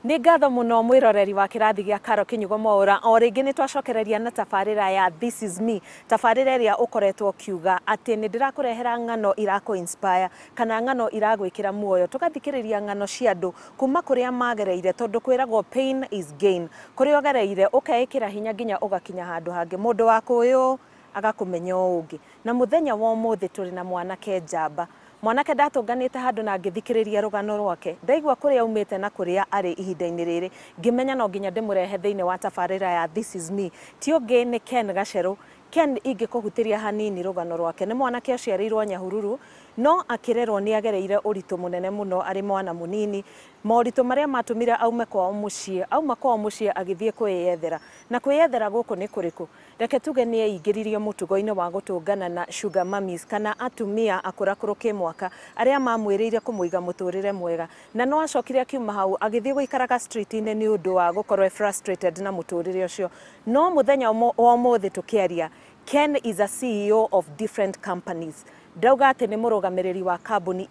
Nĩ ngatho mũno mwĩroreri wa kĩrathi gĩa Karo Kinyugo Mwaura. O rĩngĩ nĩ twacokereria na tabarĩra ya This is Me, tabarĩra ĩrĩa ũkoretwo ũkiuga atĩ nĩ ndĩrakũrehera ng'ano irakũ inspire kana ng'ano iragwĩkĩra muoyo, tũgathikĩrĩria ng'ano cia andũ kuma kũrĩa magereire, tondũ kwĩragwo pain is gain. Kũrĩa ũgereire ũkeĩkĩra hinya nginya ũgakinya handũ hangĩ, mũndũ wa kũyũ agakũmenya ũũ ũngĩ. Na mũthenya wa ũmũthĩ tũrĩ na mwanake njamba, mwanake ndatũnganĩte handũ na ngĩthikĩrĩria rũgano rwake, ndaigua kũrĩa aumĩte na kũrĩa arĩ ihinda-inĩ rĩrĩ, ngĩmenya no nginya ndĩmũrehe thĩinĩ wa tabarĩra ya This is Me. Ti ũngĩ nĩ Ken Gacerũ. Ken, ingĩkũhutĩria hanini rũgano rwake, nĩ mwanake ũciarĩirwo Nyahururu, no akĩrerwo nĩ agereire ũritũ mũnene mũno arĩ mwana mũnini, moritũ marĩa matũmire aume kwao mũciĩ. Auma kwao mũciĩ agĩthiĩ kwĩyethera, na kwĩyethera gũkũ nĩ kũrĩkũ? Reke tuge nĩ eingĩririe mũtugo-inĩ wa gũtũngana na sugar mummies, kana atumia akũrakũrũ kĩmwaka arĩa mamwĩrĩire kũmũiga mũtũrĩre mwega, na no acokire akiuma hau agĩthiĩ gũikaraga street-inĩ nĩ ũndũ wa gũkorwo e frustrated na mũtũrĩre ũcio. No mũthenya wa ũmũthĩ tũkĩaria, Ken is a CEO of different companies. Ndauga atĩ nĩ mũrũgamĩrĩri wa kambuni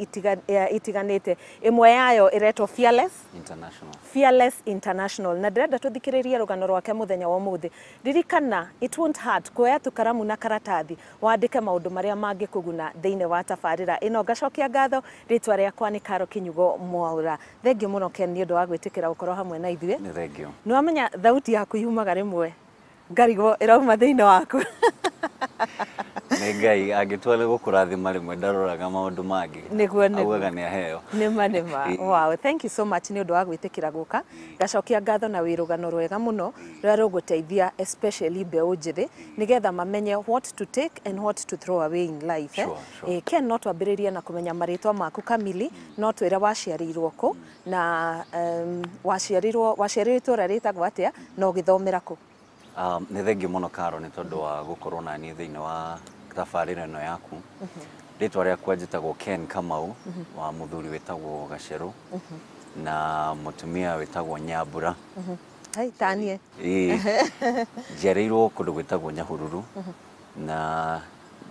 itiganĩte, ĩmwe yayo ĩretwo Fearless International. Fearless International. Na ndĩrenda tũthikĩrĩrie rũgano rwake mũthenya wa ũmũthĩ. Ririkana, it won't hurt kuoya tu karamu na karatathi wandĩke maũndũ marĩa mangĩkũguna thĩinĩ wa tabarĩra ĩno. Ngacokia ngatho, rĩtwa rĩakwa nĩ Karo Kinyugo Mwaura. Thengiũ mũno Ken nĩ ũndũ wa gwĩtĩkĩra gũkorwo hamwe na ithuĩ. Nĩ thengiũ. Nĩ wamenya thauti yaku yumaga rĩmwe ngarigwo ĩrauma thĩinĩ waku. Nĩ Ngai angĩtua nĩ gũkũrathima rĩmwe ndaroraga maũndũ mangĩ. Nĩguo. Augaga nĩ aheo. Nĩma. Wow, thank you so much nĩ ũndũ wa gwĩtĩkĩra gũka. Ngacokia ngatho na wĩ rũgano rwega mũno rũrĩa rũgũteithia especially mbeũ njĩthĩ nĩgetha mamenye what to take and what to throw away in life. Sure. Ken, no twambĩrĩrie na kũmenya marĩtwa maku kamili, no twĩre waciarĩirwo kũ na waciarĩirwo itũũra rĩtagwo atĩa na ũgĩthomera kũ? Nĩ thengiũ mũno Karo nĩ tondũ wa gũkorwo na niĩ thĩinĩ wa tabarĩra ĩno yaku. Rĩtwa rĩakwa njĩtagwo Ken Kamau, wa mũthuri wĩtagwo Gacerũ na mũtumia wĩtagwo Nyambura. Hai, tanie. Ĩĩ. Njiarĩirwo kũndũ gwĩtagwo Nyahururu na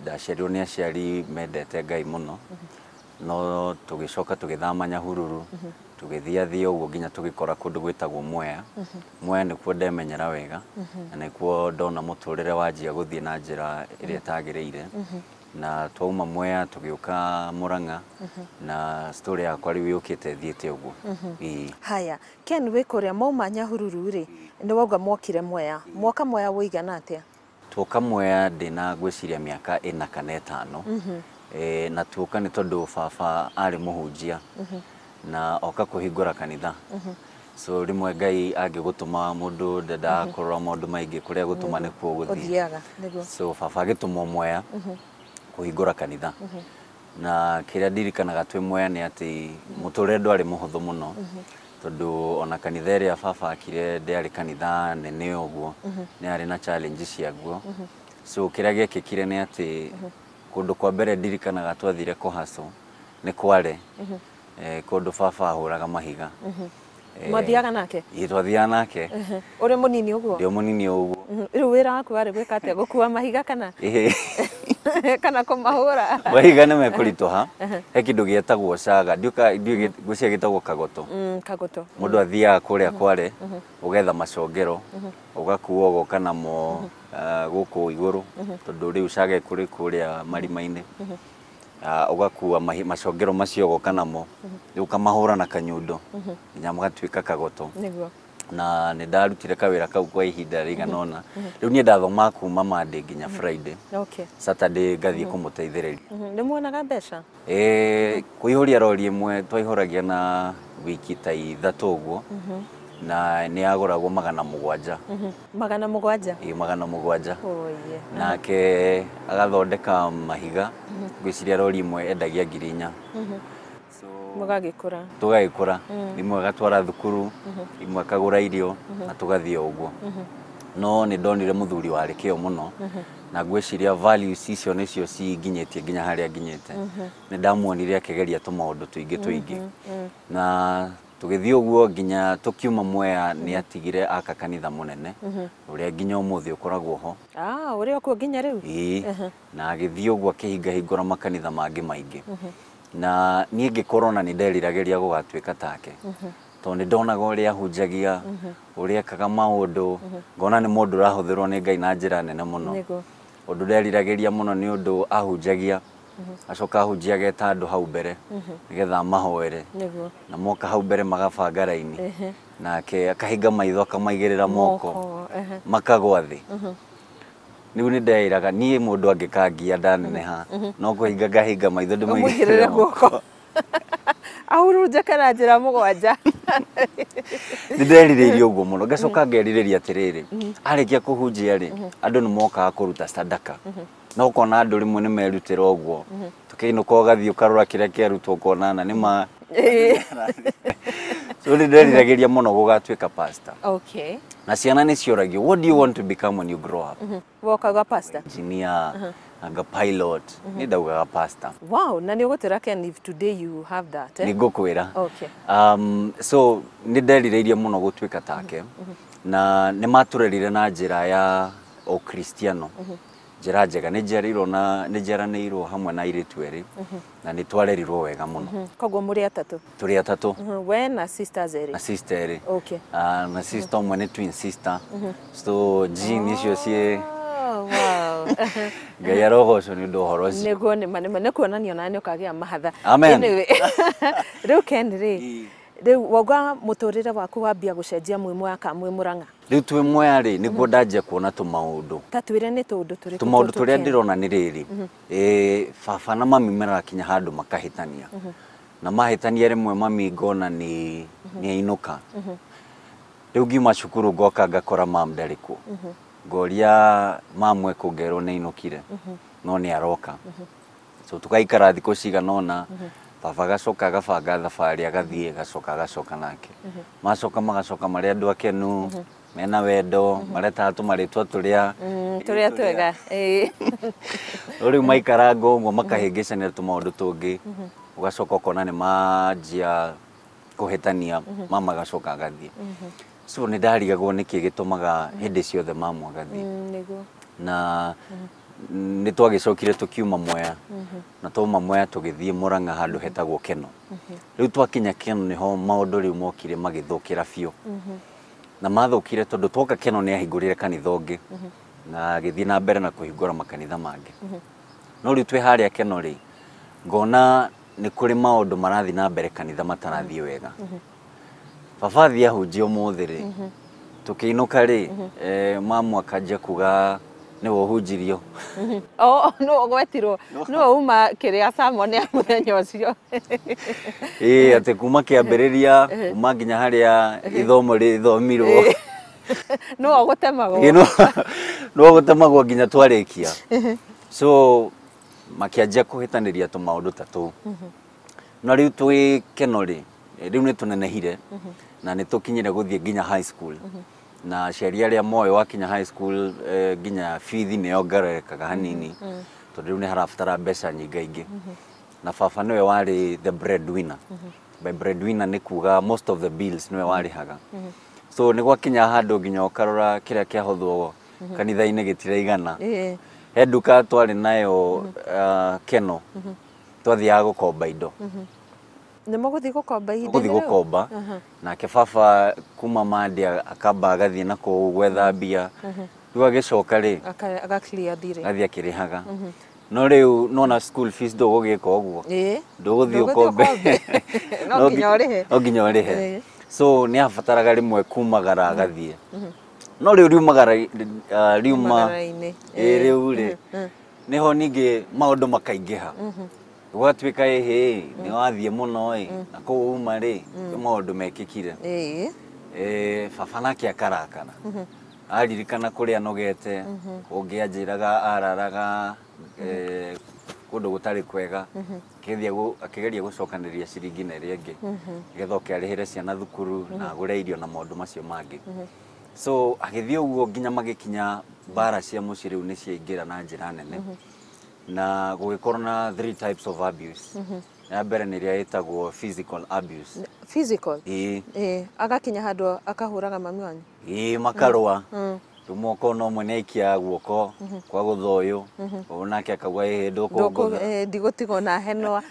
ndaciarirwo nĩ aciari mendete Ngai mũno, no tũgĩcoka tũgĩthama Nyahururu, tũgĩthiathia ũguo nginya tũgĩkora kũndũ gwĩtagwo Mwea. Mwea nĩkuo ndemenyera wega na nĩkuo ndona mũtũrĩre wanjia gũthiĩ na njĩra ĩrĩa ĩtagĩrĩire. Na twauma Mwea tũgĩũka Murang'a na story yakwa rĩu yũkĩte ĩthiĩte ũguo. Ĩĩ. Haya, Ken, wĩ kũrĩa mwauma Nyahururu rĩ, nĩ wauga mwokire Mwea. Mwoka Mwea wũigana atĩa? Tuoka Mwea ndĩna ngwĩciria mĩaka 4 kana 5. Na tuoka nĩ tondũ baba arĩ mũhunjia na oka kũhingũra kanitha. So rĩmwe Ngai angĩgũtũma mũndũ ndendaga kũrora maũndũ maingĩ, kũrĩa gũtũma nĩkuo ũgũthiĩ. Ũthiaga, nĩguo. So baba agĩtũmwo Mwea kũhingũra kanitha. Na kĩrĩa ndirikanaga twĩ Mwea nĩ atĩ mũtũrĩre ndwarĩ mũhũthũ mũno, tondũ ona kanitha ĩrĩa baba akire ndĩarĩ kanitha nene ũguo, nĩ yarĩ na challenge ciaguo. So kĩrĩa gĩekĩkire nĩ atĩ kũndũ kwa mbere ndirikanaga twathire kũhaco nĩ Kware, kũndũ baba ahũraga mahiga. Mwathiaga nake? Ĩĩ, twathiaga nake. Ũrĩ mũnini ũguo? Ndĩ mũnini ũguo. Rĩu wĩra waku warĩ gwĩka atĩa? Gũkua mahiga kana? Ĩĩ. Kana kũmahũra? Mahiga nĩ mekũritũha. He kĩndũ gĩetagwo caga, ndiũĩ ngwĩciria gĩtagwo kagoto. Kagoto. Mũndũ athiaga kũrĩa Kware, ũgetha macongero, ũgakua ũgoka namo gũkũ igũrũ, tondũ rĩu caga ĩkũrĩ kũrĩa marima-inĩ. Ũgakua macongero macio ũgoka namo, rĩu ũkamahũra na kanyundo nginya magatuĩka kagoto. Nĩguo. Na nĩ ndarutire kawĩra kau kwa ihinda rĩigana ũna. Rĩu niĩ ndathomaga kuma Monday nginya Friday. Saturday ngathiĩ kũmũteithĩrĩria. Nĩ muonaga mbeca? Kũihũria rori ĩmwe twaihũragia na wiki ta 3 ũguo. Na nĩ yagũragwo 700. 700? Ĩĩ, 700. Oye. Nake agathondeka mahiga, ngwĩciria rori ĩmwe endagia 4,000. So, Mũgagĩkũra. Tũgagĩkũra. Imwe agatwara thukuru, imwe akagũra irio, na tũgathiĩ o ũguo. No nĩ ndonire mũthuri warĩ kĩo mũno, na ngwĩciria values icio nĩcio cinginyĩtie nginya harĩa nginyĩte. Nĩ ndamuonire akĩgeria tũmaũndũ tũingĩ tũingĩ. Na tũgĩthiĩ ũguo nginya tũkiuma Mwea nĩ atigire aka kanitha mũnene, ũrĩa nginya ũmũthĩ ũkoragwo ho. Ũrĩa ũkuo nginya rĩu? Ĩĩ. Na agĩthiĩ ũguo akĩhingahingũra makanitha mangĩ maingĩ. Na niĩ ngĩkorwo na nĩ nderiragĩria gũgatuĩka take. Tondũ nĩ ndonaga ũrĩa ahunjagia, ũrĩa ekaga maũndũ, ngona nĩ mũndũ ũrahũthĩrwo nĩ Ngai na njĩra nene mũno. Ũndũ nderiragĩria mũno nĩ ũndũ ahunjagia, acoka ahunjia ageta andũ hau mbere nĩgetha amahoere. Na moka hau mbere magabanga raini, nake akahinga maitho akamaigĩrĩra moko, makagwa thĩ. Rĩu nĩ ndeĩraga niĩ mũndũ angĩkangia ndaneneha no kũhinga ngahinga maitho ndĩmũigĩrĩre guoko ahurunjĩke na njĩra mũgwanja. Nĩ nderirĩirie ũguo mũno, ngacoka ngerirĩria atĩrĩrĩ, arĩkia kũhunjia rĩ, andũ nĩ mokaga kũruta sadaka, na ũkona andũ rĩmwe nĩ merutĩra ũguo, tũkĩinũka ũgathiĩ ũkarora kĩrĩa kĩarutwo ũkona na nĩ ma. So nĩ nderiragĩria mũno gũgatuĩka pastor. Na ciana nĩ cioragio, what do you want to become when you grow up? Wokaga pastor, engineer, anga pilot, nĩ ndaugaga pastor. Wow, na nĩ ũgũtwĩra Ken if today you have that, eh? Nĩ ngũkwĩra. So nĩ nderirĩirie mũno gũtuĩka take, na nĩ matũrerire na njĩra ya ũkristiano, njĩra njega. Nĩ njiarĩirwo na nĩ njiaranĩirwo hamwe na airĩtu erĩ, na nĩ twarerirwo wega mũno. Koguo mũrĩ atatũ? Tũrĩ atatũ. We na sisters erĩ? Na sister erĩ. Na sister ũmwe nĩ twin sister, so gene icio ciĩ. Ngai arogocwo nĩ ũndũ ũhoro ũcio. Nĩguo, nĩma nĩma, nĩ kuonania ona nĩ ũkagĩa mahatha. Amen. Anyway, rĩu Ken rĩ, rĩu wauga mũtũrĩre waku wambia gũcenjia mwĩ mwaka mwĩ Mũrang'a. Rĩu twĩ Mwea rĩ, nĩguo ndanjia kuona tũmaũndũ. Ta twĩre nĩ tũũndũ tũrĩkũ? Tũmaũndũ tũrĩa ndĩrona nĩ rĩrĩ, baba na mami marakinya handũ makahĩtania. Na mahĩtania rĩmwe mami ngona nĩ ainũka. Rĩu ngiuma cukuru ngoka ngakora mam ndarĩ kuo. Ngoria mamu ekũngerwo nĩ ainũkire, no nĩ aroka. So tũgaikara thikũ cigana ũna, baba agacoka agabanga thabarĩ agathiĩ, agacoka agacoka nake. Macoka magacoka marĩ andũ akenu, mena wendo, maretaga tũmarĩtwa tũrĩa tũrĩa twega. No rĩu maikaranga ũguo makahĩngĩcanĩra tũmaũndũ tũngĩ, ũgacoka ũkona nĩ manjia kũhĩtania, mama agacoka agathiĩ. So nĩ ndarigagwo nĩkĩ gĩtũmaga hĩndĩ ciothe mamu agathiĩ. Na nĩ twagĩcokire tũkiuma Mwea, na twauma Mwea tũgĩthiĩ Mũrang'a handũ hetagwo Keno. Rĩu twakinya Keno nĩho maũndũ rĩu mokire magĩthũkĩra biũ. Na mathũkire tondũ twoka Keno nĩ ahingũrire kanitha ũngĩ, na agĩthiĩ na mbere na kũhingũra makanitha mangĩ. No rĩu twĩ harĩa Keno rĩ, ngona nĩ kũrĩ maũndũ marathiĩ na mbere kanitha matarathiĩ wega. Baba athiĩ ahunjia ũmũthĩ rĩ, tũkĩinũka rĩ, mamu akanjia kuga nĩwe ũhunjirio. Oh, nĩwe ũgwetirwo, nĩwe uma kĩrĩa sermon ya mũthenya ũcio. Ĩĩ, atĩ kuma kĩambĩrĩria, kuma nginya harĩa ithomo rĩthomirwo. Nĩwe ũgũtemagwo. Nĩwe ũgũtemagwo nginya twarĩkia. So makĩanjia kũhĩtanĩria tũmaũndũ ta tũu. No rĩu twĩ Keno rĩ, rĩu nĩ tũnenehire, na nĩ tũkinyire gũthiĩ nginya high school. Na aciari arĩa moĩ wakinya high school, nginya bithi nĩ yongererekaga hanini, tondũ rĩu nĩ harabatara mbeca nyingaingĩ. Na baba nĩwe warĩ the breadwinner. By breadwinner nĩ kuga most of the bills nĩwe warĩhaga. So nĩ gwakinya handũ nginya ũkarora kĩrĩa kĩahũthwo kanitha-inĩ gĩtiraigana. He nduka twarĩ nayo Keno, twathiaga gũkomba indo. Nĩ mũgũthiĩ gũkomba ihinda Gũthiĩ rĩu? gũkomba. Nake baba kuma Mandi akamba agathiĩ na kũu gwetha mbia. Rĩu agĩcoka rĩ, Aga clear thirĩ. Agathiĩ akĩrĩhaga. No rĩu nona school fees ndũgũgĩka ũguo. Ndũgũthiĩ ũkombe. No nginya ũrĩhe. No nginya ũrĩhe. So nĩ abataraga rĩmwe kumagara agathiĩ. No rĩu riumagara, riuma Riumagara-inĩ. Rĩu rĩ, nĩho ningĩ maũndũ makaingĩha. Gũgatuĩka ĩhĩ, nĩ wathiĩ mũno ĩ, na kũu uma rĩ, nĩ maũndũ mekĩkire. Baba nake akarakara. Aririkana kũrĩa anogete, kũngĩ anjĩraga araraga, kũndũ gũtarĩ kwega. Akĩgeria gũcokanĩrĩria ciringi na ĩrĩa ĩngĩ, nĩgetha oke arĩhĩre ciana thukuru na agũre irio na maũndũ macio mangĩ. So agĩthiĩ ũguo nginya magĩkinya mbara cia mũciĩ rĩu nĩ ciaingĩra na njĩra nene. Na gũgĩkorwo na 3 types of abuse. Ya mbere nĩ ĩrĩa ĩtagwo physical abuse. Physical? Ĩĩ. Ĩĩ, agakinya handũ akahũraga mami wanyu? Ĩĩ, makarũa. Rĩu moko no ũmwe nĩ aikia guoko kwa gũtha ũyũ, ũyũ nake akauga ĩhĩ ndũkũngũtha. Ndigũtigwo na henwa.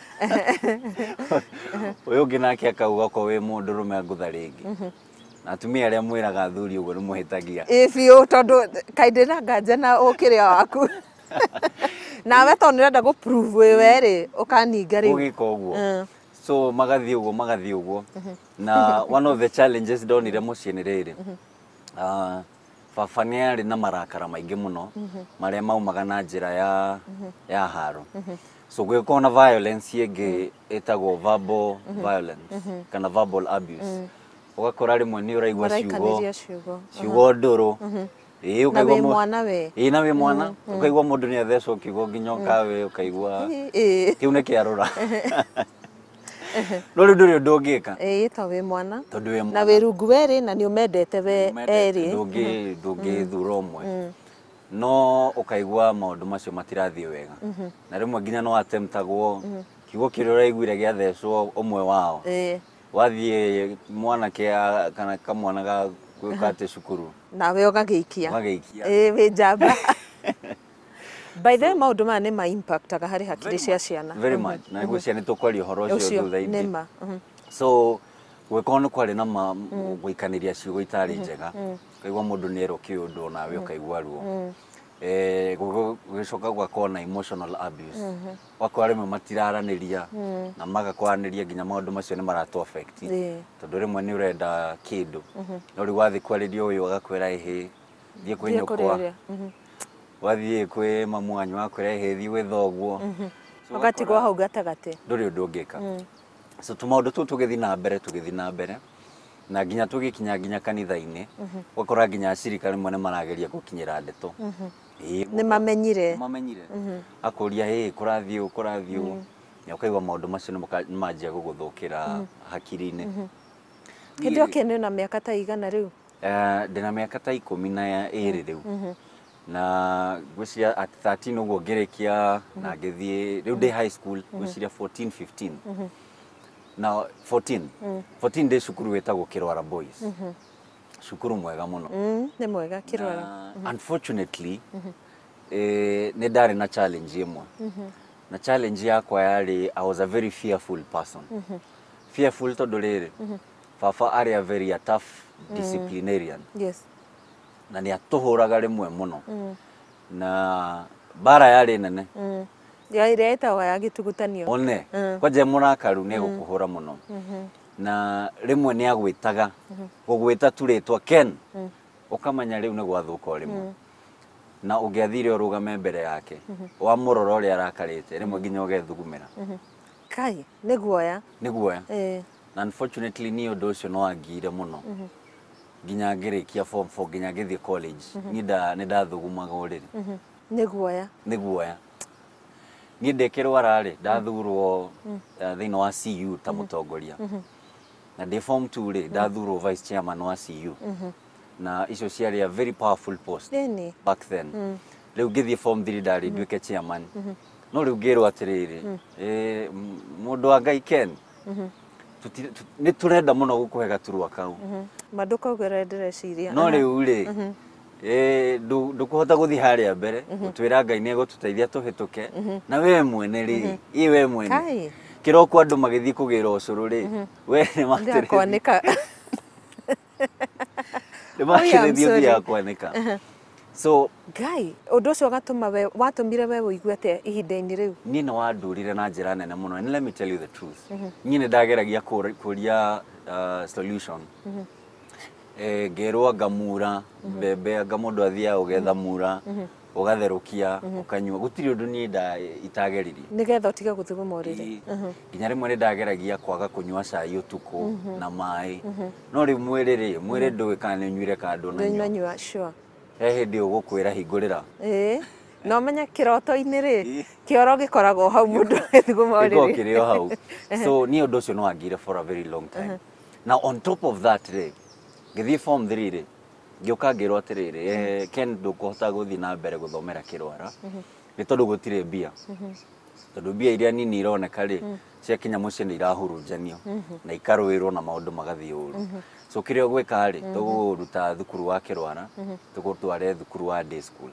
Ũyũ ũngĩ nake akauga okorwo wĩ mũndũrũme angũtha rĩngĩ. Na atumia arĩa mwĩraga athuri ũguo nĩ mũhĩtagia. Ĩ biũ, tondũ kaĩ ndĩna nganja na ũkĩrĩa waku nawe, tondũ nĩũrenda gũ prove wĩ we rĩ, ũkaninga rĩu. Ũgĩka ũguo. So magathiĩ ũguo, magathiĩ ũguo. Na one of the challenges ndonire mũciĩ nĩ rĩrĩ, baba nĩ arĩ na marakara maingĩ mũno marĩa maumaga na njĩra ya haro. So gũgĩkorwo na violence ĩngĩ ĩtagwo verbal violence kana verbal abuse. Ũgakora rĩmwe nĩ ũraigua ciugo maraikanĩria ciugo ciugo ndũrũ. Ĩĩ, na ũkaigua wĩ mwana we. Ĩĩ, na wĩ mwana ũkaigua mũndũ nĩ athecwo kiugo nginya ũkawe ũkaigua kĩu nĩ kĩarũra, no rĩu ndũrĩ ũndũ ũngĩka. Ĩ, to wĩ mwana. Tondũ wĩ na mwana. Wĩ rungu werĩ na nĩ ũmendete we erĩ. Ndũngĩthura ũmwe, no ũkaigua maũndũ macio matirathiĩ wega, na rĩmwe nginya no atemptagwo kiugo kĩrĩa ũraiguire gĩathecwo ũmwe wao, wathiĩ mwanake kana kamwana ga gwĩka atĩ cukuru, nawe ũgagĩikia. Ũgagĩikia. Ĩ, wĩ njamba. By the way, maũndũ maya nĩ ma impactaga harĩ hakiri cia ciana. Very much, na ngwĩciria nĩ tũkwaria ũhoro ũcio ũcio thutha-inĩ. Nĩ ma. So gwĩkorwo nĩ kwarĩ na ma gũikanĩria ciugo itarĩ njega, ũkaigua mũndũ nĩ erwo kĩũndũ onawe ũkaigua ruo. Gũgĩcoka gũgakorwo na emotional abuse, ũgakora rĩmwe matiraranĩria na magakwaranĩria nginya maũndũ macio nĩ maratũ affect, tondũ rĩmwe nĩ ũrenda kĩndũ no rĩu wathiĩ kwarĩria ũyũ agakwĩra ĩhĩ thiĩ kwĩ Thiĩ kũrĩ nyũkwa, ũrĩa. Wathiĩ kwĩ mamu wanyu akwĩra ĩhĩ thiĩ gwĩ thoguo. So ũgatigwo ũgakora hau gatagatĩ. Ndũrĩ ũndũ ũngĩka. So tũmaũndũ tũu tũgĩthiĩ na mbere, tũgĩthiĩ na mbere na nginya tũgĩkinya nginya kanitha-inĩ, ũgakora nginya acirika rĩmwe nĩ marageria gũkinyĩra ndeto. Ĩĩ, nĩ mamenyire. Nĩ mamenyire, akũria ĩ kũrathiĩ ũũ, kũrathiĩ ũũ, na ũkaigua maũndũ macio nĩ manjia gũgũthũkĩra hakiri-inĩ. Hĩndĩ ĩyo kĩnĩ na mĩaka ta igana rĩu? Ndĩna mĩaka ta 12 rĩu, na ngwĩciria at 13 ũguo ngĩrĩkia na ngĩthiĩ rĩu ndĩ high school, ngwĩciria 14, 15 na 14, 14 ndĩ cukuru wĩtagwo Kĩrwara Boys, cukuru mwega mũno. Nĩ mwega Kĩrwara. Na unfortunately nĩ ndarĩ na challenge ĩmwe, na challenge yakwa yarĩ I was a very fearful person. Fearful tondũ rĩrĩ, baba arĩ a very a tough disciplinarian na nĩ atũhũraga rĩmwe mũno na mbara yarĩ nene. Ya ĩrĩa ĩtagwo ya gĩtugutanio. One kwanja mũrakaru nĩ egũkũhũra mũno, na rĩmwe nĩ agwĩtaga gũgwĩta tu rĩtwa Ken, ũkamenya rĩu nĩ gwathũka o rĩmwe, na ũngĩathire ũrũgame mbere yake wamũrora ũrĩa arakarĩte, rĩmwe nginya ũgethugumĩra. Kai, nĩ guoya. Nĩ guoya. Na unfortunately niĩ ũndũ ũcio no wangiire mũno nginya ngĩrĩkia form 4, nginya ngĩthiĩ college, niĩ nĩ ndathugumaga ũrĩrĩ. Nĩ guoya. Nĩ guoya. Niĩ ndĩ kĩrwara rĩ, ndathurwo thĩinĩ wa CU ta mũtongoria, na ndĩ form 2 rĩ, ndathurwo vice chairman wa CU, na icio ciarĩ a very powerful post Nĩni. back then. Rĩu ngĩthiĩ form 3 ndarĩ nduĩke chairman, no rĩu ngĩrwo atĩrĩrĩ, mũndũ wa Ngai Ken, nĩ tũrenda mũno gũkũhe gaturwa kau. Ma ndũkauge ũrĩa ndĩreciria. No rĩu rĩ, ndũkũhota gũthiĩ harĩa mbere gũtwĩra Ngai nĩ egũtũteithia tũhĩtũke, na we mwene rĩ, ĩ we mwene Kai. kĩroko andũ magĩthiĩ kũgĩra ũcũrũ rĩ, we nĩ Ndĩra kwanĩka. nĩ Oh, yeah, I'm makĩrĩthio sorry. thiaga kwanĩka. So Ngai, ũndũ ũcio ũgatũma we watũmire we ũigue atĩa ihinda-inĩ rĩu? Niĩ nĩ wandurire na njĩra nene mũno, and let me tell you the truth, niĩ nĩ ndageragia kũria solution. Ngerwo ngamura mbembe, anga mũndũ athiaga ũgetha mura ũgatherũkia ũkanyua, gũtirĩ ũndũ niĩ itageririe nĩgetha ũtige gũthuguma ũrĩrĩ. Ĩĩ. Nginya rĩmwe nĩ ndageragia kwaga kũnyua cai ũtukũ na maĩ, no rĩu mwĩrĩ rĩ, mwĩrĩ ndũĩ kana nĩ ũnyuire kana ndũnanyua. Ndũnanyua, sure. He hĩndĩ ũgũkwĩra hingũrĩra. Ĩĩ, na ũmenye kĩroto-inĩ rĩ, Ĩĩ. kĩoro gĩkoragwo hau mũndũ agĩthuguma gĩkoragwo ũrĩrĩ. kĩrĩ o hau. So niĩ ũndũ ũcio nĩ wangire for a very long time. Now on top of that rĩ, ngĩthiĩ form 3 rĩ, ngĩũka ngĩrwo atĩrĩrĩ, Ken, ndũkũhota gũthiĩ na mbere gũthomera Kĩrwara nĩ tondũ gũtirĩ mbia, tondũ mbia iria nini ironeka rĩ, Ciakinya mũciĩ nĩ irahurunjanio na ikarũĩrwo na maũndũ magathiĩ ũru. So kĩrĩa ũgwĩka rĩ, tũgũruta thukuru wa Kĩrwara, tũgũtware thukuru wa day school.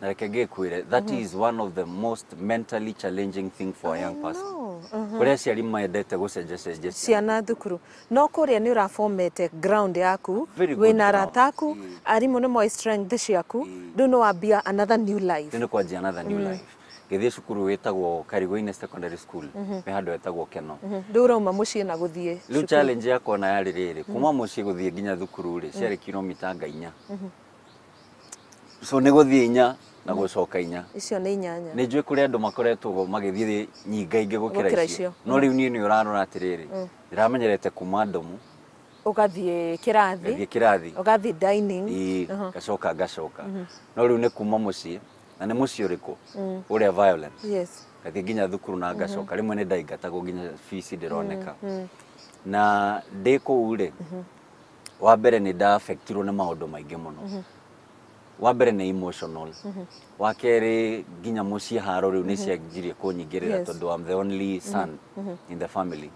Na reke ngĩkwĩre, that is one of the most mentally challenging thing for a young person. No. Kũrĩa aciari mendete gũcenjacenjia ciana thukuru, no kũrĩa nĩ ũrafomete ground yaku. Very good Wĩna ground. arata aku, arimũ nĩ moĩ strength ciaku, rĩu nĩ wambia another new life. Rĩu nĩ kwanjia another new life. Ngĩthiĩ cukuru wĩtagwo Karigũ-inĩ Secondary School, wĩ handũ hetagwo Keno. Rĩu ũrauma mũciĩ na gũthiĩ Rĩu challenge yakwa na yarĩ rĩrĩ, kuma mũciĩ gũthiĩ nginya thukuru rĩ, ciarĩ kilomita nga 4. So nĩ gũthiĩ 4 na gũcoka 4. Icio nĩ 8. Nĩ njũĩ kũrĩ andũ makoretwo magĩthiĩ nyingaingĩ gũkĩra Gũkĩra icio. icio. No rĩu niĩ nĩ ũrarora atĩrĩrĩ, ndĩramenyerete kuma ndomu Ũgathiĩ kĩrathi. Ngathiĩ kĩrathi. Ũgathiĩ dining. Ĩĩ, ngacoka ngacoka. No rĩu nĩ kuma mũciĩ, na nĩ mũciĩ ũrĩkũ ũrĩa violent, ngathiĩ nginya thukuru na ngacoka. Rĩmwe nĩ ndaingatagwo, nginya fees ndĩroneka. Na ndĩ kũu rĩ, wa mbere nĩ ndaafektirwo nĩ maũndũ maingĩ mũno. Wa mbere nĩ emotional, wa kerĩ nginya mũciĩ haro rĩu nĩ cianjirie kũnyingĩrĩra, tondũ I'm the only son in the family.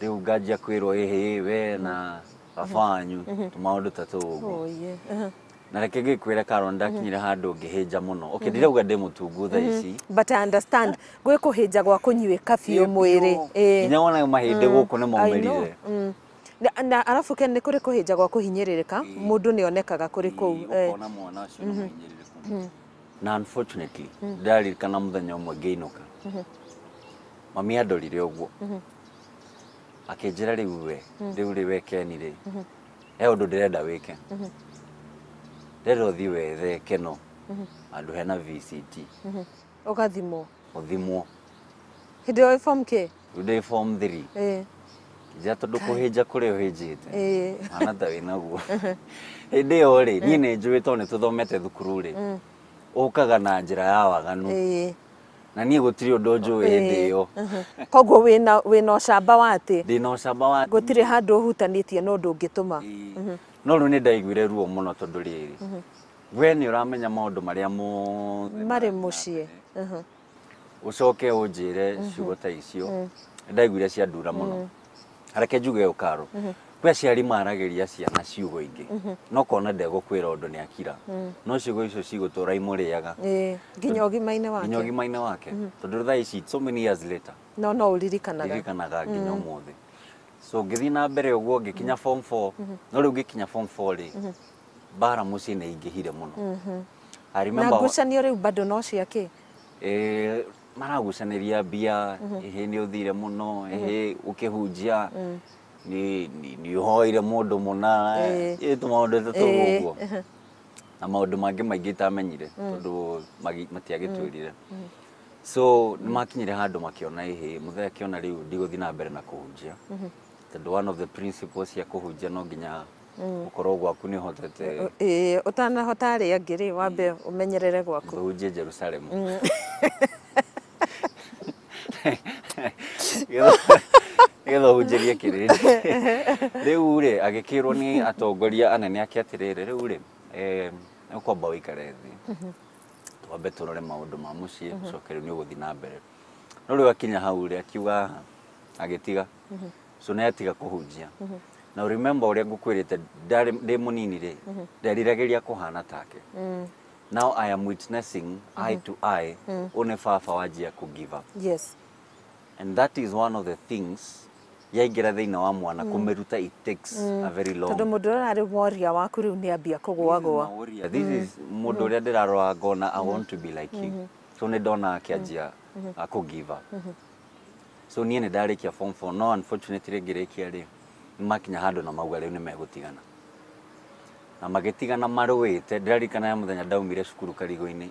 Rĩu nganjia kwĩrwo, ĩhĩ, we na baba wanyu tũmaũndũ ta tũu ũguo. Oh, yeah. Na reke ngĩkwĩre, Karo, ndakinyire handũ ngĩhĩnja mũno. Okay, ndirauga ndĩ mũtungu thaa ici. But I understand, gwĩ kũhĩnja gwa kũnyuĩka biũ mwĩrĩ. Ĩĩ. Nginya wona mahĩndĩ gũkũ nĩ I know. maumĩrire. Na arabu Ken, nĩ kũrĩ kũhĩnja gwa kũhinyĩrĩrĩka, mũndũ nĩ onekaga kũrĩ kũu. Ũkona mwana ũcio nĩ mũhinyĩrĩrĩku. Na unfortunately, ndaririkana mũthenya ũmwe ngĩinũka, mami andorire ũguo akĩnjĩra, "Rĩu we, rĩu rĩ, we Ken rĩ, he ũndũ ndĩrenda wĩke. Ndĩrenda ũthiĩ wethe Keno handũ hena VCT." Ũgathimwo. Ũthimwo. Hĩndĩ ĩyo wĩ form K? Rĩu ndĩ form 3. Njĩra, tondũ kũhĩnja kũrĩa ũhĩnjĩte hana ta wĩnaguo hĩndĩ ĩyo rĩ, niĩ nĩ njũĩ tondũ nĩ tũthomete thukuru rĩ, ũkaga na njĩra ya waganu. Na niĩ gũtirĩ ũndũ njũĩ hĩndĩ ĩyo. Koguo wĩna ũcamba wa atĩ Ndĩna ũcamba wa gũtirĩ handũ ũhutanĩtie na ũndũ ũngĩtũma. No rĩu nĩ ndaiguire ruo mũno, tondũ rĩrĩ, we nĩ ũramenya maũndũ marĩa mothe marĩ marathiĩ na mũciĩ. mbere. Ũcoke ũnjĩre ciugo ta icio, nĩ ndaiguire ciandura mũno. Reke njuge ũkaro, kwĩ aciari maragĩria ciana ciugo ingĩ, no kona ndegũkwĩra ũndũ, nĩ akira, no ciugo icio cigũtũra imũrĩaga Nginya ũgima-inĩ wake. Nginya ũgima-inĩ wake, tondũ thaa ici, so many years later, no ũririkanaga. Ndirikanaga nginya ũmũthĩ. So ngĩthiĩ na mbere ũguo ngĩkinya form 4. No rĩu ngĩkinya form 4 rĩ, mbara mũciĩ nĩ ingĩhire mũno. I Na remember ngucanio rĩu bado no ciake? Maragucanĩria mbia, ĩhĩ nĩ ũthire mũno, ĩhĩ ũkĩhunjia nĩ ũhoire mũndũ mũna. Ĩ tũmaũndũ ta tũu ũguo na maũndũ mangĩ maingĩ itamenyire, tondũ matiagĩtwĩrire. So nĩ makinyire handũ makĩona, ĩhĩ, mũthee akĩona rĩu ndigũthiĩ na mbere na kũhunjia, tondũ one of the principles cia kũhunjia no nginya ũkorwo gwaku nĩ ũhotete. Ĩĩ, ũtanahota arĩa angĩ rĩ, wambe ũmenyerere gwaku. Ũhunjie Jerusalem nĩgetha ũhunjĩrie kĩrĩndĩ. Rĩu rĩ, agĩkĩrwo nĩ atongoria anene ake atĩrĩrĩ, rĩu rĩ, nĩ ũkwamba ũikare thĩ, twambe tũrore maũndũ ma mũciĩ, ũcoke rĩu nĩ ũgũthiĩ na mbere. No rĩu akinya hau rĩ, akiuga agĩtiga. So nĩ atiga kũhunjia. Na remember ũrĩa ngũkwĩrĩte, ndarĩ ndĩ mũnini rĩ, nderiragĩria kũhana take. Now I am witnessing eye to eye ũyũ nĩ baba wanjia kũ give up. And that is one of the things yaingĩra thĩinĩ wa mwana, kũmĩruta it takes a very long. Tondũ mũndũ ũrĩa ararĩ warrior waku rĩu nĩ ambia kũgũagũa. Warrior. This is mũndũ ũrĩa ndĩrarora ngona, I want to be like you. So nĩ ndona akĩanjia kũ give up. So niĩ nĩ ndarĩkia form 4, no unfortunately ngĩrĩkia rĩ, nĩ makinya handũ na mauga rĩu nĩ megũtigana, na magĩtigana marũĩte. Ndĩraririkana ya mũthenya ndaumire cukuru Karigũ-inĩ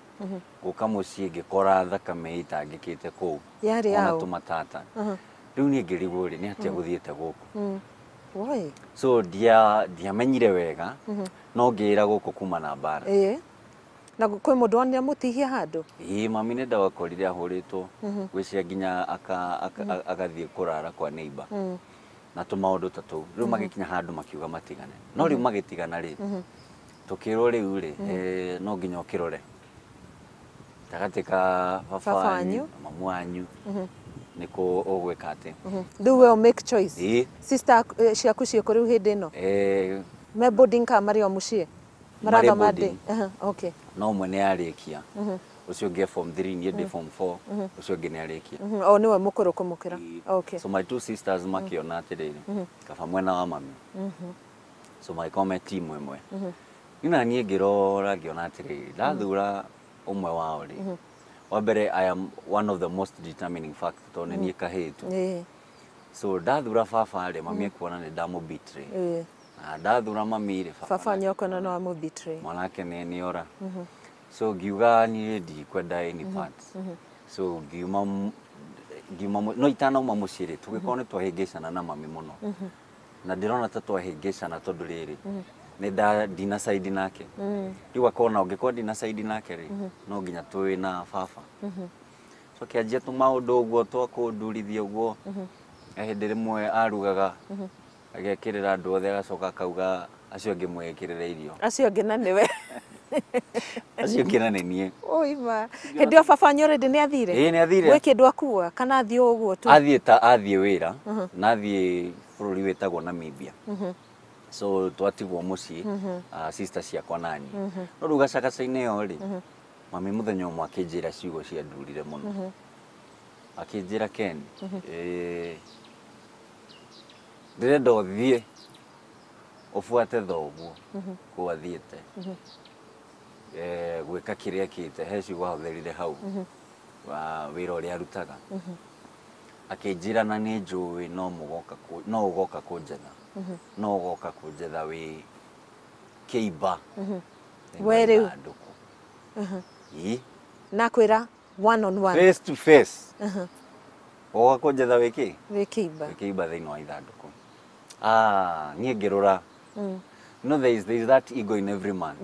gũka mũciĩ, ngĩkora thakame ĩtangĩkĩte kũu. Yarĩ Ona yaũ? tũmatata. Rĩu niĩ ngĩrigwo rĩ, nĩ atĩa gũthiĩte gũkũ? Woi. So ndiamenyire wega, no ngĩĩra gũkũ kuma na mbara. Ĩĩ, na kwĩ mũndũ wonire mũtihia handũ? Ĩĩ, mami nĩ ndawakorire ahũrĩtwo, gwĩcia nginya agathiĩ kũrara kwa neighbor na tũmaũndũ ta tũu. Rĩu magĩkinya handũ makiuga matigane. No rĩu magĩtigana rĩ, tũkĩrwo rĩu rĩ, no nginya ũkĩrore gatagatĩ ka baba Baba wanyu wanyu. na mamu wanyu. Nĩ kũ ũgwĩka atĩ. Rĩu we make choice. Ĩĩ. Sister ciaku ciĩkũ rĩu hĩndĩ ĩno? Me boarding kana marĩ o mũciĩ? Marathoma boarding. Aha, okay. No ũmwe nĩ arĩkia, ũcio ũngĩ e form 3, niĩ ndĩ form 4, ũcio ũngĩ nĩ arĩkia. O nĩwe mũkũrũ kũmũkĩra. Okay. So my two sisters makĩona atĩrĩrĩ, kaba mwena wa mami, so magĩkorwo me timu ĩmwe. Niĩ na niĩ ngĩrora ngĩona atĩrĩrĩ, ndathura ũmwe wao rĩ, wa mbere I am one of the most determining factor tondũ nĩ niĩ kahĩĩ tu. So ndathura baba rĩ, mami ekuona nĩ ndamũ betray. Na ndathura mami rĩ, Baba nĩokona no amũ betray. Mwanake nĩ ora. So ngiuga niĩ ndikwenda any part. So ngiuma no itanauma mũciĩ rĩ, tũgĩkorwo nĩ twahĩngĩcana na mami mũno. Na ndĩrona ta twahĩngĩcana tondũ rĩrĩ, nĩ nda ndina side nake. Rĩu akona ũngĩkorwo ndina side nake rĩ, no nginya twĩ na baba. So akĩanjia tũmaũndũ ũguo twa kũndurithia ũguo. He hĩndĩ rĩmwe arugaga agekĩrĩra andũ othe, agacoka akauga acio angĩ mwĩkĩrĩre irio. Acio angĩ na nĩwe. Acio angĩ na nĩ niĩ. Oima. Hĩndĩ ĩyo baba wanyu already nĩ athire? Ĩĩ, nĩ athire. Gwĩ kĩndũ akua kana athiĩ o ũguo tu? Athiĩ ta athiĩ wĩra na athiĩ bũrũri wĩtagwo Namibia. So twatigwo mũciĩ, sister ciakwa na niĩ. No rĩu gacagaca-inĩ ĩyo rĩ, mami mũthenya ũmwe akĩnjĩra ciugo ciandurire mũno. Akĩnjĩra, Ken, ndĩrenda ũthiĩ ũbuate thoguo kũu athiĩte gwĩka kĩrĩa ekĩte. He ciugo ahũthĩrire hau wa wĩra ũrĩa arutaga. Akĩnjĩra na nĩ njũĩ no mũgoka no ũgoka kũnjetha, no ũgoka kũnjetha wĩ kĩimba We rĩu. Ithandũkũ. Ĩ. Na kwĩra one on one. Face to face, ũgoka kũnjetha wĩ kĩ? Wĩ kĩimba. Wĩ kĩimba thĩinĩ wa ithandũkũ. Ah, niĩ ngĩrora, no there is that ego in every man.